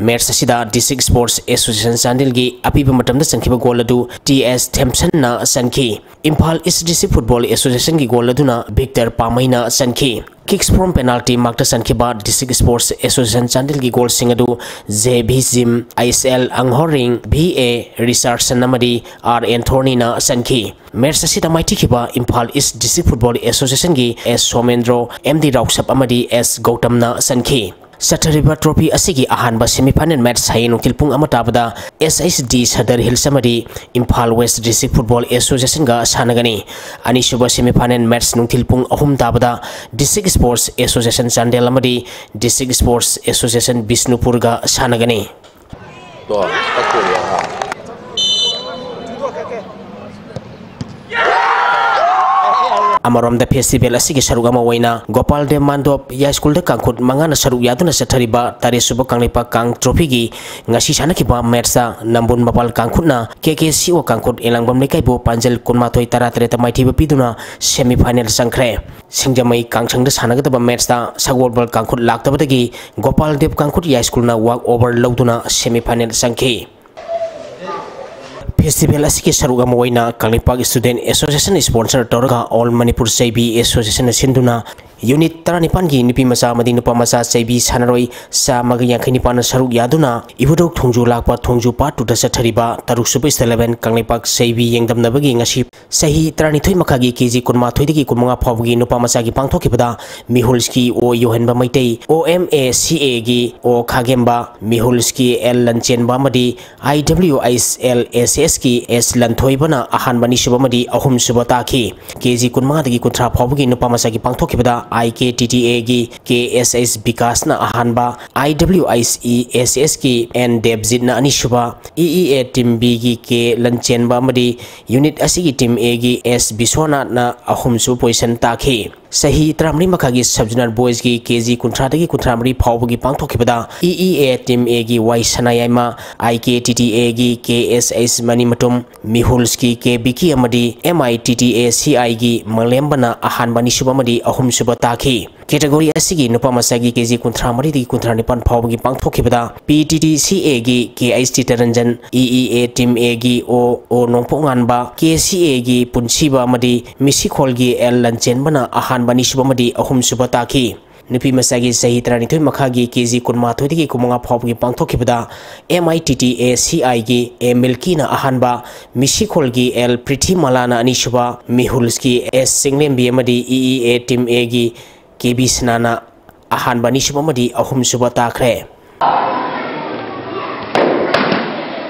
ꯃꯦꯠꯆ ꯑꯁꯤꯗ ꯗꯤꯁꯇ꯭ꯔꯤꯛ ꯁ꯭ꯄꯣꯔꯠꯁ ꯑꯦꯁꯣꯁꯤꯌꯦꯁꯟ ꯆꯥꯟꯗꯦꯜꯒꯤ ꯑꯄꯤꯕ ꯃꯇꯝꯗ ꯆꯟꯈꯤꯕ ꯒꯣꯜ ꯑꯗꯨ ꯇꯤ ꯑꯦꯁ ꯊꯦꯝꯁꯟꯅ ꯆꯟꯈꯤ꯫ ꯏꯝꯐꯥꯜ ꯏꯁ ꯗꯤꯁꯇ꯭ꯔꯤꯛ ꯐꯨꯠꯕꯣꯜ ꯑꯦꯁꯣꯁꯤꯌꯦꯁꯟꯒꯤ ꯒꯣꯜ ꯑꯗꯨꯅ ꯚꯤꯛꯇꯔ ꯄꯥꯃꯩꯅ ꯆꯟꯈꯤ꯫ ꯀꯤꯛꯁ ꯐ꯭ꯔꯣꯝ ꯄꯦꯅꯥꯜꯇꯤ ꯃꯥꯔꯛꯇ ꯆꯟꯈꯤꯕ ꯗꯤꯁꯇ꯭ꯔꯤꯛ ꯁ꯭ꯄꯣꯔꯠꯁ ꯑꯦꯁꯣꯁꯤꯌꯦꯁꯟ ꯆꯥꯟꯗꯦꯜꯒꯤ ꯒꯣꯜꯁꯤꯡ ꯑꯗꯨ ꯖꯦ ꯚꯤ ꯖꯤꯝ, ꯑꯩꯁ L Anghoring, V A Richardson ꯑꯃꯗꯤ ꯑꯥꯔ ꯑꯦꯟꯊꯣꯅꯤꯅ ꯆꯟꯈꯤ꯫ ꯃꯦꯠꯆ ꯑꯁꯤꯗ ꯃꯥꯏꯊꯤꯈꯤꯕ ꯏꯝꯐꯥꯜ ꯏꯁ ꯗꯤꯁꯇ꯭ꯔꯤꯛ ꯐꯨꯠꯕꯣꯜ ꯑꯦꯁꯣꯁꯤꯌꯦꯁꯟꯒꯤ ꯑꯦꯁ ꯁꯣꯃꯦꯟꯗ꯭ꯔꯣ, ꯑꯦꯝ ꯗꯤ ꯔꯥꯎꯁꯞ ꯑꯃꯗꯤ ꯑꯦꯁ ꯒꯧꯇꯝꯅ ꯆꯟꯈꯤ꯫ ꯆꯠꯊꯔꯤꯕ ꯇ꯭ꯔꯣꯐꯤ ꯑꯁꯤꯒꯤ ꯑꯍꯥꯟꯕ ꯁꯦꯃꯤꯐꯥꯏꯅꯦꯜ ꯃꯦꯠꯆ ꯍꯌꯦꯡ ꯅꯨꯡꯊꯤꯜ ꯄꯨꯡ ꯑꯃ ꯇꯥꯕꯗ ꯑꯦꯁ ꯑꯩꯆ ꯗꯤ ꯁꯗꯔ ꯍꯤꯜꯁ ꯑꯃꯗꯤ ꯏꯝꯐꯥꯜ ꯋꯦꯁ ꯗꯤꯁꯇ꯭ꯔꯤꯛ ꯐꯨꯠꯕꯣꯜ ꯑꯦꯁꯣꯁꯤꯌꯦꯁꯟꯒ ꯁꯥꯟꯅꯒꯅꯤ꯫ ꯑꯅꯤꯁꯨꯕ ꯁꯦꯃꯤꯐꯥꯏꯅꯦꯜ ꯃꯦꯠꯆ ꯅꯨꯡꯊꯤꯜ ꯄꯨꯡ ꯑꯍꯨꯝ ꯇꯥꯕꯗ ꯗꯤꯁꯇ꯭ꯔꯤꯛ ꯁ꯭ꯄꯣꯔꯠꯁ ꯑꯦꯁꯣꯁꯤꯌꯦꯁꯟ ꯆꯥꯟꯗꯦꯜ ꯑꯃꯗꯤ ꯗꯤꯁꯇ꯭ꯔꯤꯛ ꯁ꯭ꯄꯣꯔꯠꯁ ꯑꯦꯁꯣꯁꯤꯌꯦꯁꯟ ꯕꯤꯁꯅꯨꯄꯨꯔꯒ ꯁꯥꯟꯅꯒꯅꯤ꯫ ꯑꯃꯔꯣꯝꯗ ꯐꯦꯁꯇꯤꯚꯦꯜ ꯑꯁꯤꯒꯤ ꯁꯔꯨꯛ ꯑꯃ ꯑꯣꯏꯅ ꯒꯣꯄꯥꯜ ꯗꯦꯕ ꯃꯥꯟꯗꯣꯞ ꯌꯥꯏꯁ꯭ꯀꯨꯜꯗ ꯀꯥꯡꯈꯨꯠ ꯃꯉꯥꯅ ꯁꯔꯨꯛ ꯌꯥꯗꯨꯅ ꯆꯠꯊꯔꯤꯕ ꯇꯔꯦꯠꯁꯨꯕ ꯀꯪꯂꯩꯄꯥꯛ ꯀꯥꯡ ꯇ꯭ꯔꯣꯐꯤꯒꯤ ꯉꯁꯤ ꯁꯥꯟꯅꯈꯤꯕ ꯃꯦꯠꯆꯇ ꯅꯝꯕꯨꯜ ꯃꯄꯥꯜ ꯀꯥꯡꯈꯨꯠꯅ ꯀꯦ ꯀꯦ ꯁꯤ ꯑꯣ ꯀꯥꯡꯈꯨꯠ ꯏꯂꯥꯡꯕꯝ ꯂꯩꯀꯥꯏꯕꯨ ꯄꯥꯟꯖꯜ ꯀꯨꯟꯃꯥꯊꯣꯏ ꯇꯔꯥ ꯇꯔꯦꯠꯇ ꯃꯥꯏꯊꯤꯕ ꯄꯤꯗꯨꯅ ꯁꯦꯃꯤꯐꯥꯏꯅꯦꯜ ꯆꯪꯈ꯭ꯔꯦ꯫ ꯁꯤꯡꯖꯃꯩ ꯀꯥꯡꯁꯪꯗ ꯁꯥꯟꯅꯒꯗꯕ ꯃꯦꯠꯆꯇ ꯁꯒꯣꯜꯕꯜ ꯀꯥꯡꯈꯨꯠ ꯂꯥꯛꯇꯕꯗꯒꯤ ꯒꯣꯄꯥꯜ ꯗꯦꯕ ꯀꯥꯡꯈꯨꯠ ꯌꯥꯏꯁ꯭ꯀꯨꯜꯅ ꯋꯥꯛ ꯑꯣꯚꯔ ꯂꯧꯗꯨꯅ ꯁꯦꯃꯤꯐꯥꯏꯅꯦꯜ ꯆꯪꯈꯤ꯫ ꯐꯦꯁꯇꯤꯚꯦꯜ ꯑꯁꯤꯒꯤ ꯁꯔꯨꯛ ꯑꯃ ꯑꯣꯏꯅ ꯀꯪꯂꯩꯄꯥꯛ ꯁ꯭ꯇꯨꯗꯦꯟꯠ ꯑꯦꯁꯣꯁꯤꯌꯦꯁꯟ ꯁ꯭ꯄꯣꯟꯁꯔ ꯇꯧꯔꯒ ꯑꯣꯜ ꯃꯅꯤꯄꯨꯔ ꯆꯩꯕꯤ ꯑꯦꯁꯣꯁꯤꯌꯦꯁꯟꯅ ꯁꯤꯟꯗꯨꯅ Unit ꯇꯔꯥꯅꯤꯄꯥꯟꯒꯤ ꯅꯨꯄꯤ ꯃꯆꯥ ꯑꯃꯗꯤ ꯅꯨꯄꯥ ꯃꯆꯥ ꯆꯩꯕꯤ ꯁꯥꯟꯅꯔꯣꯏ ꯆꯥꯝꯃꯒ ꯌꯥꯡꯈꯩ ꯅꯤꯄꯥꯟꯅ ꯁꯔꯨꯛ ꯌꯥꯗꯨꯅ ꯏꯕꯨꯙꯧ ꯊꯣꯡꯖꯨ ꯂꯥꯛꯄ ꯊꯣꯡꯖꯨ Part two ꯗ ꯆꯠꯊꯔꯤꯕ ꯇꯔꯨꯛ ꯁꯨꯕ East eleven ꯀꯪꯂꯩꯄꯥꯛ ꯆꯩꯕꯤ ꯌꯦꯡꯗꯝꯅꯕꯒꯤ ꯉꯁꯤ ꯆꯍꯤ ꯇꯔꯥꯅꯤꯊꯣꯏ ꯃꯈꯥꯒꯤ KG ꯀꯨꯟꯃꯥꯊꯣꯏꯗꯒꯤ ꯀꯨꯟꯃꯉꯥ ꯐꯥꯎꯕꯒꯤ ꯅꯨꯄꯥ ꯃꯆꯥꯒꯤ ꯄꯥꯡꯊꯣꯛꯈꯤꯕꯗ ꯃꯤꯍꯨꯜꯁꯀꯤ ꯑꯣ ꯌꯣꯍꯟꯕ ꯃꯩꯇꯩ, ꯑꯣ MACA ꯒꯤ ꯑꯣ ꯈꯥꯒꯦꯝꯕ, ꯃꯤꯍꯨꯜꯁꯀꯤ L ꯂꯟꯆꯦꯟꯕ ꯑꯃꯗꯤ IWIS LSS ꯀꯤ S ꯂꯟꯊꯣꯏꯕꯅ ꯑꯍꯥꯟꯕ, ꯑꯅꯤꯁꯨꯕ ꯑꯃꯗꯤ ꯑꯍꯨꯝꯁꯨꯕ ꯇꯥꯈꯤ꯫ KG ꯀꯨꯟꯃꯉꯥꯗꯒꯤ ꯀꯨꯟꯊ꯭ꯔꯥ ꯐꯥꯎꯕꯒꯤ ꯅꯨꯄꯥ ꯃꯆꯥꯒꯤ ꯄꯥꯡꯊꯣꯛꯈꯤꯕꯗ IKTTA ꯒꯤ KSS ꯕꯤꯀꯥꯁꯅ ꯑꯍꯥꯟꯕ, IWIS ESS ꯀꯤ N ꯗꯦꯕꯖꯤꯠꯅ ꯑꯅꯤꯁꯨꯕ, EEA Team B ꯒꯤ K ꯂꯟꯆꯦꯟꯕ ꯑꯃꯗꯤ unit ꯑꯁꯤꯒꯤ Team A ꯒꯤ S ꯕꯤꯁ꯭ꯋꯥꯅꯥꯊꯅ ꯑꯍꯨꯝꯁꯨꯕ position ꯇꯥꯈꯤ꯫ ꯆꯍꯤ ꯇꯔꯥꯃꯔꯤ ꯃꯈꯥꯒꯤ Sub Junior Boys ꯀꯤ KG ꯀꯨꯟꯊ꯭ꯔꯥꯗꯒꯤ ꯀꯨꯟꯊ꯭ꯔꯥ ꯃꯔꯤ ꯐꯥꯎꯕꯒꯤ ꯄꯥꯡꯊꯣꯛꯈꯤꯕꯗ EEA Team A ꯒꯤ Y ꯁꯅꯥꯌꯥꯏꯃ, IKTTA ꯒꯤ KSS ꯃꯅꯤꯃꯇꯨꯝ, ꯃꯤꯍꯨꯜꯁꯀꯤ K ꯕꯤꯀꯤ ꯑꯃꯗꯤ MITTACI ꯒꯤ ꯃꯪꯂꯦꯝꯕꯅ ꯑꯍꯥꯟꯕ, ꯑꯅꯤꯁꯨꯕ ꯑꯃꯗꯤ ꯑꯍꯨꯝꯁꯨꯕ ꯇꯥꯈꯤ꯫ Category ꯑꯁꯤꯒꯤ ꯅꯨꯄꯥ ꯃꯆꯥꯒꯤ KG ꯀꯨꯟꯊ꯭ꯔꯥ ꯃꯔꯤꯗꯒꯤ ꯀꯨꯟꯊ꯭ꯔꯥ ꯅꯤꯄꯥꯟ ꯐꯥꯎꯕꯒꯤ ꯄꯥꯡꯊꯣꯛꯈꯤꯕꯗ PTTCA ꯒꯤ K H T ꯇꯔꯟꯖꯟ, EEA Team A ꯒꯤ O, O ꯅꯣꯡꯄꯣꯛꯉꯥꯟꯕ, KCA ꯒꯤ ꯄꯨꯟꯁꯤꯕ ꯑꯃꯗꯤ ꯃꯤꯁꯤꯈꯣꯜꯒꯤ L ꯂꯟꯆꯦꯟꯕꯅ ꯑꯍꯥꯟꯕ, ꯑꯅꯤꯁꯨꯕ ꯑꯃꯗꯤ ꯑꯍꯨꯝꯁꯨꯕ ꯇꯥꯈꯤ꯫ ꯅꯨꯄꯤ ꯃꯆꯥꯒꯤ ꯆꯍꯤ ꯇꯔꯥꯅꯤꯊꯣꯏ ꯃꯈꯥꯒꯤ KG ꯀꯨꯟꯃꯥꯊꯣꯏꯗꯒꯤ ꯀꯨꯟꯃꯉꯥ ꯐꯥꯎꯕꯒꯤ ꯄꯥꯡꯊꯣꯛꯈꯤꯕꯗ MITTACI ꯒꯤ A ꯃꯤꯜꯀꯤꯅ ꯑꯍꯥꯟꯕ, ꯃꯤꯁꯤꯈꯣꯜꯒꯤ L ꯄ꯭ꯔꯤꯊꯤꯃꯥꯂꯥꯅ ꯑꯅꯤꯁꯨꯕ, ꯃꯤꯍꯨꯜꯁꯀꯤ S ꯆꯤꯡꯂꯦꯝꯕꯤ ꯑꯃꯗꯤ EEA Team A ꯒꯤ K B ꯁꯅꯥꯅ ꯑꯍꯥꯟꯕ, ꯑꯅꯤꯁꯨꯕ ꯑꯃꯗꯤ ꯑꯍꯨꯝꯁꯨꯕ ꯇꯥꯈ꯭ꯔꯦ꯫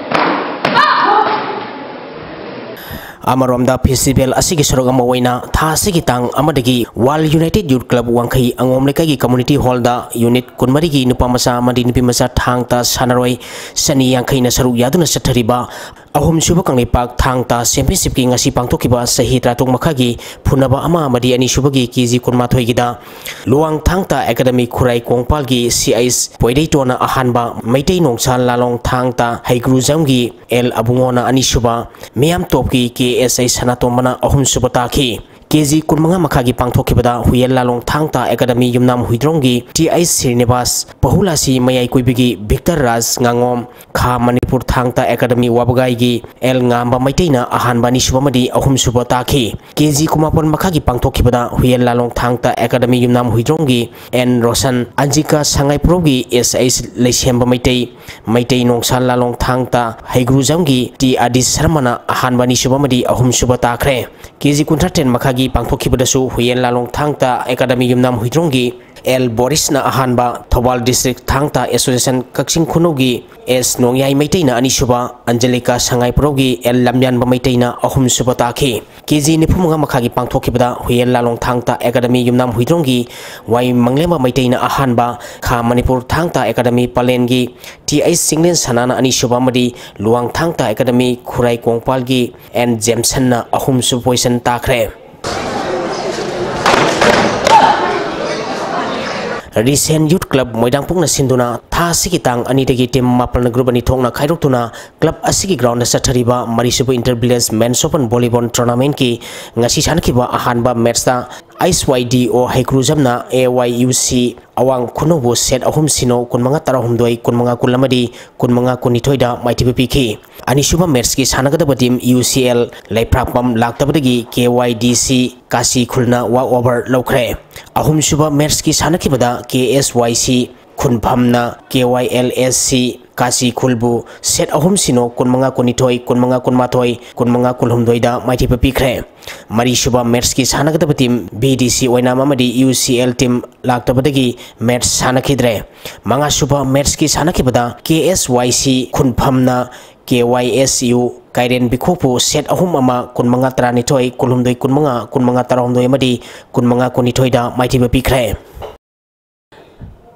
ꯑꯃꯔꯣꯝꯗ, festival ꯑꯁꯤꯒꯤ ꯁꯔꯨꯛ ꯑꯃ ꯑꯣꯏꯅ ꯊꯥ ꯑꯁꯤꯒꯤ ꯇꯥꯡ ꯑꯃꯗꯒꯤ World United Youth Club ꯋꯥꯡꯈꯩ ꯑꯉꯣꯝ ꯂꯩꯀꯥꯏꯒꯤ community hall ꯗ unit ꯀꯨꯟꯃꯔꯤꯒꯤ ꯅꯨꯄꯥ ꯃꯆꯥ ꯑꯃꯗꯤ ꯅꯨꯄꯤ ꯃꯆꯥ ꯊꯥꯡ ꯇꯥ ꯁꯥꯟꯅꯔꯣꯏ ꯆꯅꯤ ꯌꯥꯡꯈꯩꯅ ꯁꯔꯨꯛ ꯌꯥꯗꯨꯅ ꯆꯠꯊꯔꯤꯕ ꯑꯍꯨꯝꯁꯨꯕ ꯀꯪꯂꯩꯄꯥꯛ ꯊꯥꯡ ꯇꯥ championship ꯀꯤ ꯉꯁꯤ ꯄꯥꯡꯊꯣꯛꯈꯤꯕ ꯆꯍꯤ ꯇꯔꯥꯇꯔꯨꯛ ꯃꯈꯥꯒꯤ ꯐꯨꯅꯕ ꯑꯃ ꯑꯃꯗꯤ ꯑꯅꯤꯁꯨꯕꯒꯤ KG ꯀꯨꯟꯃꯥꯊꯣꯏꯒꯤꯗ ꯂꯨꯋꯥꯡ ꯊꯥꯡ ꯇꯥ Academy ꯈꯨꯔꯥꯏ ꯀꯣꯡꯄꯥꯜꯒꯤ C H ꯄꯣꯏꯔꯩꯇꯣꯟꯅ ꯑꯍꯥꯟꯕ, ꯃꯩꯇꯩ ꯅꯣꯡꯁꯥ ꯂꯥꯂꯣꯡ ꯊꯥꯡ ꯇꯥ ꯍꯩꯒ꯭ꯔꯨꯖꯝꯒꯤ L ꯑꯕꯨꯡꯉꯣꯅ ꯑꯅꯤꯁꯨꯕ, ꯃꯤꯌꯥꯝꯇꯣꯞꯀꯤ K S I ꯁꯅꯥꯇꯣꯝꯕꯅ ꯑꯍꯨꯝꯁꯨꯕ ꯇꯥꯈꯤ꯫ KG ꯀꯨꯟꯃꯉꯥ ꯃꯈꯥꯒꯤ ꯄꯥꯡꯊꯣꯛꯈꯤꯕꯗ ꯍꯨꯌꯦꯜ ꯂꯥꯂꯣꯡ ꯊꯥꯡ ꯇꯥ Academy Yumnam ꯍꯨꯏꯗ꯭ꯔꯣꯝꯒꯤ T I Srinivas, ꯄꯍꯨꯂꯥꯁꯤ ꯃꯌꯥꯏ ꯀꯣꯏꯕꯒꯤ ꯚꯤꯛꯇꯔ ꯔꯥꯖ ꯉꯥꯉꯣꯝ, ꯈꯥ ꯃꯅꯤꯄꯨꯔ ꯃꯅꯤꯄꯨꯔ ꯊꯥꯡ ꯇꯥ ꯑꯦꯀꯥꯗꯃꯤ ꯋꯥꯕꯒꯥꯏꯒꯤ ꯑꯦꯜ ꯉꯥꯝꯕ ꯃꯩꯇꯩꯅ ꯑꯍꯥꯟꯕ, ꯑꯅꯤꯁꯨꯕ ꯑꯃꯗꯤ ꯑꯍꯨꯝꯁꯨꯕ ꯇꯥꯈꯤ꯫ ꯀꯦ ꯖꯤ ꯀꯨꯟꯃꯥꯄꯟ ꯃꯈꯥꯒꯤ ꯄꯥꯡꯊꯣꯛꯈꯤꯕꯗ ꯍꯨꯌꯦꯟ ꯂꯥꯂꯣꯡ ꯊꯥꯡ ꯇꯥ ꯑꯦꯀꯥꯗꯃꯤ ꯌꯨꯝꯅꯥꯝ ꯍꯨꯏꯗ꯭ꯔꯣꯝꯒꯤ ꯑꯦꯟ ꯔꯣꯁꯟ, ꯑꯟꯖꯤꯀꯥ ꯁꯉꯥꯏꯄ꯭ꯔꯧꯒꯤ ꯑꯦꯁ ꯑꯩꯆ ꯂꯩꯁꯦꯝꯕ ꯃꯩꯇꯩ, ꯃꯩꯇꯩ ꯅꯣꯡꯁꯥ ꯂꯥꯂꯣꯡ ꯊꯥꯡ ꯇꯥ ꯍꯩꯒ꯭ꯔꯨꯖꯝꯒꯤ ꯇꯤ ꯑꯗꯤꯁ ꯁꯔꯃꯅ ꯑꯍꯥꯟꯕ, ꯑꯅꯤꯁꯨꯕ ꯑꯃꯗꯤ ꯑꯍꯨꯝꯁꯨꯕ ꯇꯥꯈ꯭ꯔꯦ꯫ ꯀꯦ ꯖꯤ ꯀꯨꯟꯊ꯭ꯔꯥ ꯇꯔꯦꯠ ꯃꯈꯥꯒꯤ ꯄꯥꯡꯊꯣꯛꯈꯤꯕꯗꯁꯨ ꯍꯨꯌꯦꯟ ꯂꯥꯂꯣꯡ ꯊꯥꯡ ꯇꯥ ꯑꯦꯀꯥꯗꯃꯤ ꯌꯨꯝꯅꯥꯝ ꯍꯨꯏꯗ꯭ꯔꯣꯝꯒꯤ ꯑꯦꯜ ꯕꯣꯔꯤꯁꯅ ꯑꯍꯥꯟꯕ, ꯊꯧꯕꯥꯜ ꯗꯤꯁꯇ꯭ꯔꯤꯛ ꯊꯥꯡ ꯇꯥ ꯑꯦꯁꯣꯁꯤꯌꯦꯁꯟ ꯀꯛꯆꯤꯡ ꯈꯨꯅꯧꯒꯤ ꯑꯦꯁ ꯅꯣꯡꯌꯥꯏ ꯃꯩꯇꯩꯅ ꯑꯅꯤꯁꯨꯕ, ꯑꯟꯖꯂꯤꯀꯥ ꯁꯉꯥꯏꯄ꯭ꯔꯧꯒꯤ ꯑꯦꯜ ꯂꯝꯌꯥꯟꯕ ꯃꯩꯇꯩꯅ ꯑꯍꯨꯝꯁꯨꯕ ꯇꯥꯈꯤ꯫ ꯀꯦ ꯖꯤ ꯅꯤꯐꯨ ꯃꯉꯥ ꯃꯈꯥꯒꯤ ꯄꯥꯡꯊꯣꯛꯈꯤꯕꯗ ꯍꯨꯌꯦꯟ ꯂꯥꯂꯣꯡ ꯊꯥꯡ ꯇꯥ ꯑꯦꯀꯥꯗꯃꯤ ꯌꯨꯝꯅꯥꯝ ꯍꯨꯏꯗ꯭ꯔꯣꯝꯒꯤ ꯋꯥꯏ ꯃꯪꯂꯦꯝꯕ ꯃꯩꯇꯩꯅ ꯑꯍꯥꯟꯕ, ꯈꯥ ꯃꯅꯤꯄꯨꯔ ꯊꯥꯡ Ta academy ꯄꯂꯦꯟꯒꯤ T H Chinglen ꯁꯅꯥꯅ ꯑꯅꯤꯁꯨꯕ ꯑꯃꯗꯤ ꯂꯨꯋꯥꯡ ꯊꯥꯡ ꯇꯥ ꯑꯦꯀꯥꯗꯃꯤ ꯈꯨꯔꯥꯏ ꯀꯣꯡꯄꯥꯜꯒꯤ ꯑꯦꯟ ꯖꯦꯝꯁꯟꯅ ꯑꯍꯨꯝꯁꯨꯕ ꯄꯣꯖꯤꯁꯟ ꯇꯥꯈ꯭ꯔꯦ꯫ ꯔꯤꯁꯦꯟ ꯌꯨꯠ ꯀ꯭ꯂꯕ ꯃꯣꯏꯔꯥꯡꯄꯨꯛꯅ ꯁꯤꯟꯗꯨꯅ ꯊꯥ ꯑꯁꯤꯒꯤ ꯇꯥꯡ ꯑꯅꯤꯗꯒꯤ ꯇꯤꯝ ꯃꯥꯄꯟꯅ ꯒ꯭ꯔꯨꯞ ꯑꯅꯤ ꯊꯣꯛꯅ ꯈꯥꯏꯗꯣꯛꯇꯨꯅ ꯀ꯭ꯂꯕ ꯑꯁꯤꯒꯤ ꯒ꯭ꯔꯥꯎꯟꯗ ꯆꯠꯊꯔꯤꯕ ꯃꯔꯤꯁꯨꯕ ꯏꯟꯇꯔ ꯚꯤꯂꯦꯖ ꯃꯦꯟꯁ ꯑꯣꯄꯟ ꯚꯣꯂꯤꯕꯣꯜ ꯇꯣꯔꯅꯥꯃꯦꯟꯠꯀꯤ ꯉꯁꯤ ꯁꯥꯟꯅꯈꯤꯕ ꯑꯍꯥꯟꯕ ꯃꯦꯠꯁꯇ ꯑꯩꯁ ꯋꯥꯏ ꯗꯤ ꯑꯣ ꯍꯩꯀ꯭ꯔꯨꯖꯝꯅ ꯑꯦ ꯋꯥꯏ ꯌꯨ ꯁꯤ ꯑꯋꯥꯡ ꯈꯨꯅꯧꯕꯨ ꯁꯦꯠ ꯑꯍꯨꯝ ꯁꯤꯅꯣ, ꯀꯨꯟꯃꯉꯥ ꯇꯔꯥꯍꯨꯝꯗꯣꯏ, ꯀꯨꯟꯃꯉꯥ ꯀꯨꯟ ꯑꯃꯗꯤ ꯀꯨꯟꯃꯉꯥ ꯀꯨꯟꯅꯤꯊꯣꯏꯗ ꯃꯥꯏꯊꯤꯕ ꯄꯤꯈꯤ꯫ ꯑꯅꯤꯁꯨꯕ ꯃꯦꯠꯁꯀꯤ ꯁꯥꯟꯅꯒꯗꯕ ꯇꯤꯝ ꯌꯨ ꯁꯤ ꯑꯦꯜ ꯂꯩꯄ꯭ꯔꯥꯛꯄꯝ ꯂꯥꯛꯇꯕꯗꯒꯤ ꯀꯦ ꯋꯥꯏ ꯗꯤ ꯁꯤ ꯀꯥꯁꯤ ꯈꯨꯜꯅ ꯋꯥꯛ ꯑꯣꯚꯔ ꯂꯧꯈ꯭ꯔꯦ꯫ ꯑꯍꯨꯝꯁꯨꯕ ꯃꯦꯠꯁꯀꯤ ꯁꯥꯟꯅꯈꯤꯕꯗ ꯀꯦ ꯑꯦꯁ ꯋꯥꯏ ꯁꯤ ꯈꯨꯟꯐꯝꯅ K Y L S C ꯀꯥꯁꯤ ꯈꯨꯜꯕꯨ ꯁꯦꯠ ꯑꯍꯨꯝ ꯁꯤꯅꯣ, ꯀꯨꯟꯃꯉꯥ ꯀꯨꯟꯅꯤꯊꯣꯏ, ꯀꯨꯟꯃꯉꯥ ꯀꯨꯟꯃꯥꯊꯣꯏ, ꯀꯨꯟꯃꯉꯥ ꯀꯨꯟꯍꯨꯝꯗꯣꯏꯗ ꯃꯥꯏꯊꯤꯕ ꯄꯤꯈ꯭ꯔꯦ꯫ ꯃꯔꯤꯁꯨꯕ ꯃꯦꯠꯁꯀꯤ ꯁꯥꯟꯅꯒꯗꯕ ꯇꯤꯝ ꯕꯤ ꯗꯤ ꯁꯤ ꯑꯣꯏꯅꯥꯝ ꯑꯃꯗꯤ ꯌꯨ ꯁꯤ ꯑꯦꯜ ꯇꯤꯝ ꯂꯥꯛꯇꯕꯗꯒꯤ ꯃꯦꯠꯁ ꯁꯥꯟꯅꯈꯤꯗ꯭ꯔꯦ꯫ ꯃꯉꯥꯁꯨꯕ ꯃꯦꯠꯁꯀꯤ ꯁꯥꯟꯅꯈꯤꯕꯗ ꯀꯦ ꯑꯦꯁ ꯋꯥꯏ ꯁꯤ ꯈꯨꯟꯐꯝꯅ K Y S U ꯀꯥꯏꯔꯦꯟ ꯕꯤꯈꯣꯛꯄꯨ set ꯑꯍꯨꯝ ꯑꯃ, ꯀꯨꯟꯃꯉꯥ ꯇꯔꯥꯅꯤꯊꯣꯏ, ꯀꯨꯟꯍꯨꯝꯗꯣꯏ ꯀꯨꯟꯃꯉꯥ, ꯀꯨꯟꯃꯉꯥ ꯇꯔꯥꯍꯨꯝꯗꯣꯏ ꯑꯃꯗꯤ ꯀꯨꯟꯃꯉꯥ ꯀꯨꯟꯅꯤꯊꯣꯏꯗ ꯃꯥꯏꯊꯤꯕ ꯄꯤꯈ꯭ꯔꯦ꯫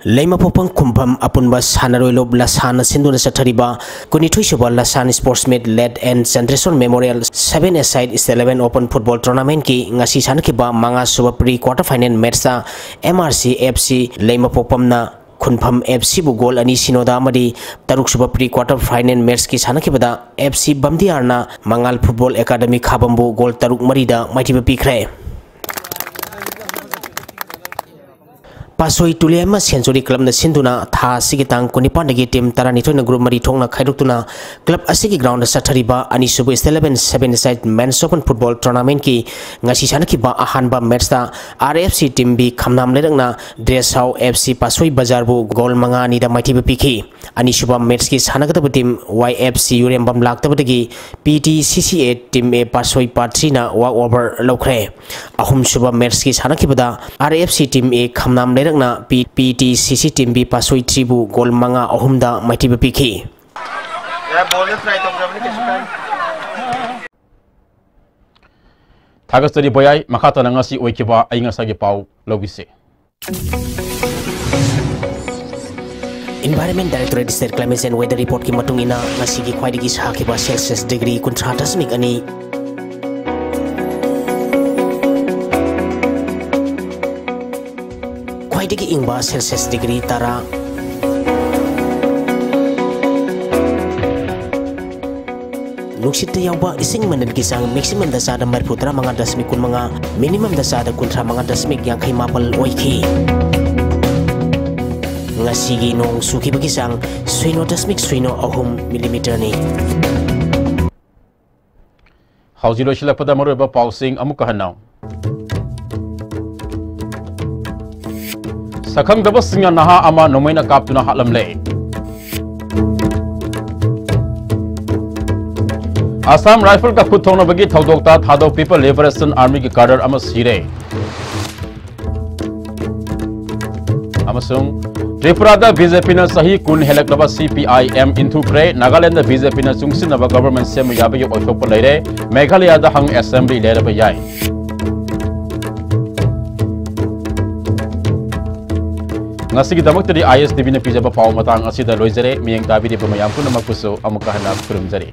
ꯂꯩꯃꯄꯣꯛꯄꯝ ꯈꯨꯟꯐꯝ ꯑꯄꯨꯟꯕ ꯁꯥꯟꯅꯔꯣꯏ ꯂꯨꯞ ꯂꯁꯥꯅ ꯁꯤꯟꯗꯨꯅ ꯆꯠꯊꯔꯤꯕ ꯀꯨꯟꯅꯤꯊꯣꯏꯁꯨꯕ Lasan sports meet late N Chandreshor memorial seven A side is eleven open football ꯇꯣꯔꯅꯥꯃꯦꯟꯠꯀꯤ ꯉꯁꯤ ꯁꯥꯟꯅꯈꯤꯕ ꯃꯉꯥꯁꯨꯕ ꯄ꯭ꯔꯤ ꯀ꯭ꯋꯥꯔꯇꯔ ꯐꯥꯏꯅꯦꯜ ꯃꯦꯠꯁꯇ M R C F C ꯂꯩꯃꯄꯣꯛꯄꯝꯅ ꯈꯨꯟꯐꯝ ꯑꯦꯐ ꯁꯤꯕꯨ ꯒꯣꯜ ꯑꯅꯤ ꯁꯤꯅꯣꯗ ꯑꯃꯗꯤ ꯇꯔꯨꯛꯁꯨꯕ ꯄ꯭ꯔꯤ ꯀ꯭ꯋꯥꯔꯇꯔ ꯐꯥꯏꯅꯦꯜ ꯃꯦꯠꯁꯀꯤ ꯁꯥꯟꯅꯈꯤꯕꯗ ꯑꯦꯐ ꯁꯤ ꯕꯝꯗꯤꯌꯥꯔꯅ ꯃꯉꯥꯜ ꯐꯨꯠꯕꯣꯜ ꯑꯦꯀꯥꯗꯃꯤ ꯈꯥꯕꯝꯕꯨ ꯒꯣꯜ ꯇꯔꯨꯛ ꯃꯔꯤꯗ ꯃꯥꯏꯊꯤꯕ ꯄꯤꯈ꯭ꯔꯦ꯫ ꯄꯥꯁꯣꯏ ꯇꯨꯂꯦꯃ ꯁꯦꯟꯆꯨꯔꯤ ꯀ꯭ꯂꯕꯅ ꯁꯤꯟꯗꯨꯅ ꯊꯥ ꯑꯁꯤꯒꯤ ꯇꯥꯡ ꯀꯨꯟꯅꯤꯄꯥꯟꯗꯒꯤ ꯇꯤꯝ ꯇꯔꯥꯅꯤꯊꯣꯏꯅ ꯒ꯭ꯔꯨꯞ ꯃꯔꯤ ꯊꯣꯛꯅ ꯈꯥꯏꯗꯣꯛꯇꯨꯅ ꯀ꯭ꯂꯕ ꯑꯁꯤꯒꯤ ꯒ꯭ꯔꯥꯎꯟꯗ ꯆꯠꯊꯔꯤꯕ ꯑꯅꯤꯁꯨꯕ State Level Seven Side Men's Open Football Tournamentꯀꯤ ꯉꯁꯤ ꯁꯥꯟꯅꯈꯤꯕ ꯑꯍꯥꯟꯕ ꯃꯦꯠꯁꯇ R F C Team B ꯈꯝꯅꯥꯝ ꯂꯩꯔꯛꯅ ꯗ꯭ꯔꯦꯁꯍꯥꯎ F C ꯄꯥꯁꯣꯏ ꯕꯖꯥꯔꯕꯨ ꯒꯣꯜ ꯃꯉꯥ ꯑꯅꯤꯗ ꯃꯥꯏꯊꯤꯕ ꯄꯤꯈꯤ꯫ ꯑꯅꯤꯁꯨꯕ ꯃꯦꯠꯁꯀꯤ ꯁꯥꯟꯅꯒꯗꯕ ꯇꯤꯝ Y F C ꯌꯨꯔꯦꯝꯕꯝ ꯂꯥꯛꯇꯕꯗꯒꯤ P T C C A Team A ꯄꯥꯁꯣꯏ ꯄꯥꯔꯠ ꯊ꯭ꯔꯤꯅ ꯋꯥꯛ ꯑꯣꯚꯔ ꯂꯧꯈ꯭ꯔꯦ꯫ ꯑꯍꯨꯝꯁꯨꯕ ꯃꯦꯠꯁꯀꯤ ꯁꯥꯟꯅꯈꯤꯕꯗ R F C Team A ꯈꯝꯅꯥꯝ ꯂꯩꯔꯛꯅ P-, P T C C Team B ꯄꯥꯁꯣꯏ ꯊ꯭ꯔꯤꯕꯨ ꯒꯣꯜ ꯃꯉꯥ ꯑꯍꯨꯝꯗ ꯃꯥꯏꯊꯤꯕ ꯄꯤꯈꯤ꯫ ꯌꯥꯔꯦ, ꯕꯣꯜꯗ ꯇ꯭ꯔꯥꯏ ꯇꯧꯖꯕꯅꯤ, ꯀꯩꯁꯨ ꯀꯥꯏꯗꯦ꯫ ꯊꯥꯒꯠꯆꯔꯤ ꯕꯣꯌꯥꯏ꯫ ꯃꯈꯥ ꯇꯥꯅ ꯉꯁꯤ ꯑꯣꯏꯈꯤꯕ ꯑꯏꯪ ꯑꯁꯥꯒꯤ ꯄꯥꯎ ꯂꯧꯕꯤꯁꯤ꯫ Environment Directorate State Climate and Weather Reportꯀꯤ ꯃꯇꯨꯡ ꯏꯟꯅ ꯉꯁꯤꯒꯤ ꯈ꯭ꯋꯥꯏꯗꯒꯤ ꯁꯥꯈꯤꯕ Celsius degree ꯀꯨꯟꯊ꯭ꯔꯥ ꯗꯁꯃꯤꯛ ꯑꯅꯤ, ꯈ꯭ꯋꯥꯏꯗꯒꯤ ꯏꯪꯕ Celsius degree ꯇꯔꯥ, ꯅꯨꯡꯁꯤꯠꯇ ꯌꯥꯎꯕ ꯏꯁꯤꯡ ꯃꯅꯤꯜꯒꯤ ꯆꯥꯡ maximumꯗ ꯆꯥꯗ ꯃꯔꯤꯐꯨ ꯇꯔꯥꯃꯉꯥ ꯗꯁꯃꯤꯛ ꯀꯨꯟꯃꯉꯥ, minimumꯗ ꯆꯥꯗ ꯀꯨꯟꯊ꯭ꯔꯥ ꯃꯉꯥ ꯗꯁꯃꯤꯛ ꯌꯥꯡꯈꯩ ꯃꯥꯄꯜ ꯑꯣꯏꯈꯤ꯫ ꯉꯁꯤꯒꯤ ꯅꯣꯡ ꯆꯨꯈꯤꯕꯒꯤ ꯆꯥꯡ ꯁꯤꯅꯣ ꯗꯁꯃꯤꯛ ꯁꯤꯅꯣ ꯑꯍꯨꯝ millimeterꯅꯤ꯫ ꯍꯧꯖꯤꯛ ꯂꯣꯏꯁꯤꯜꯂꯛꯄꯗ ꯃꯔꯨꯑꯣꯏꯕ ꯄꯥꯎꯁꯤꯡ ꯑꯃꯨꯛꯀ ꯍꯟꯅ꯫ ꯁꯛꯈꯪꯗꯕꯁꯤꯡꯅ ꯅꯍꯥ ꯑꯃ ꯅꯣꯡꯃꯩꯅ ꯀꯥꯞꯇꯨꯅ ꯍꯥꯠꯂꯝꯂꯦ꯫ ꯑꯁꯥꯝ ꯔꯥꯏꯐꯜꯒ ꯈꯨꯠ ꯊꯣꯛꯅꯕꯒꯤ ꯊꯧꯗꯣꯛꯇ ꯊꯥꯗꯣ People Liberation Armyꯒꯤ cadre ꯑꯃ ꯁꯤꯔꯦ꯫ ꯑꯃꯁꯨꯡ ꯇ꯭ꯔꯤꯄꯨꯔꯥꯗ BJPꯅ ꯆꯍꯤ ꯀꯨꯟ ꯍꯦꯜꯂꯛꯂꯕ CPIM ꯏꯟꯊꯨꯈ꯭ꯔꯦ꯫ ꯅꯥꯒꯥꯂꯦꯟꯗ BJPꯅ ꯆꯨꯡꯁꯤꯟꯅꯕ government ꯁꯦꯝꯕ ꯌꯥꯕꯒꯤ ꯑꯣꯏꯊꯣꯛꯄ ꯂꯩꯔꯦ꯫ ꯃꯦꯘꯥꯂꯌꯥꯗ ꯍꯪ assembly ꯂꯩꯔꯕ ꯌꯥꯏ꯫ ꯉꯁꯤꯒꯤꯗꯃꯛꯇꯗꯤ ISTVꯅ ꯄꯤꯖꯕ ꯄꯥꯎ ꯃꯇꯥꯡ ꯑꯁꯤꯗ ꯂꯣꯏꯖꯔꯦ꯫ ꯃꯤꯠꯌꯦꯡ ꯇꯥꯕꯤꯔꯤꯕ ꯃꯌꯥꯝ ꯄꯨꯝꯅꯃꯛꯄꯨꯁꯨ ꯑꯃꯨꯛꯀ ꯍꯟꯅ ꯈꯨꯔꯨꯝꯖꯔꯤ꯫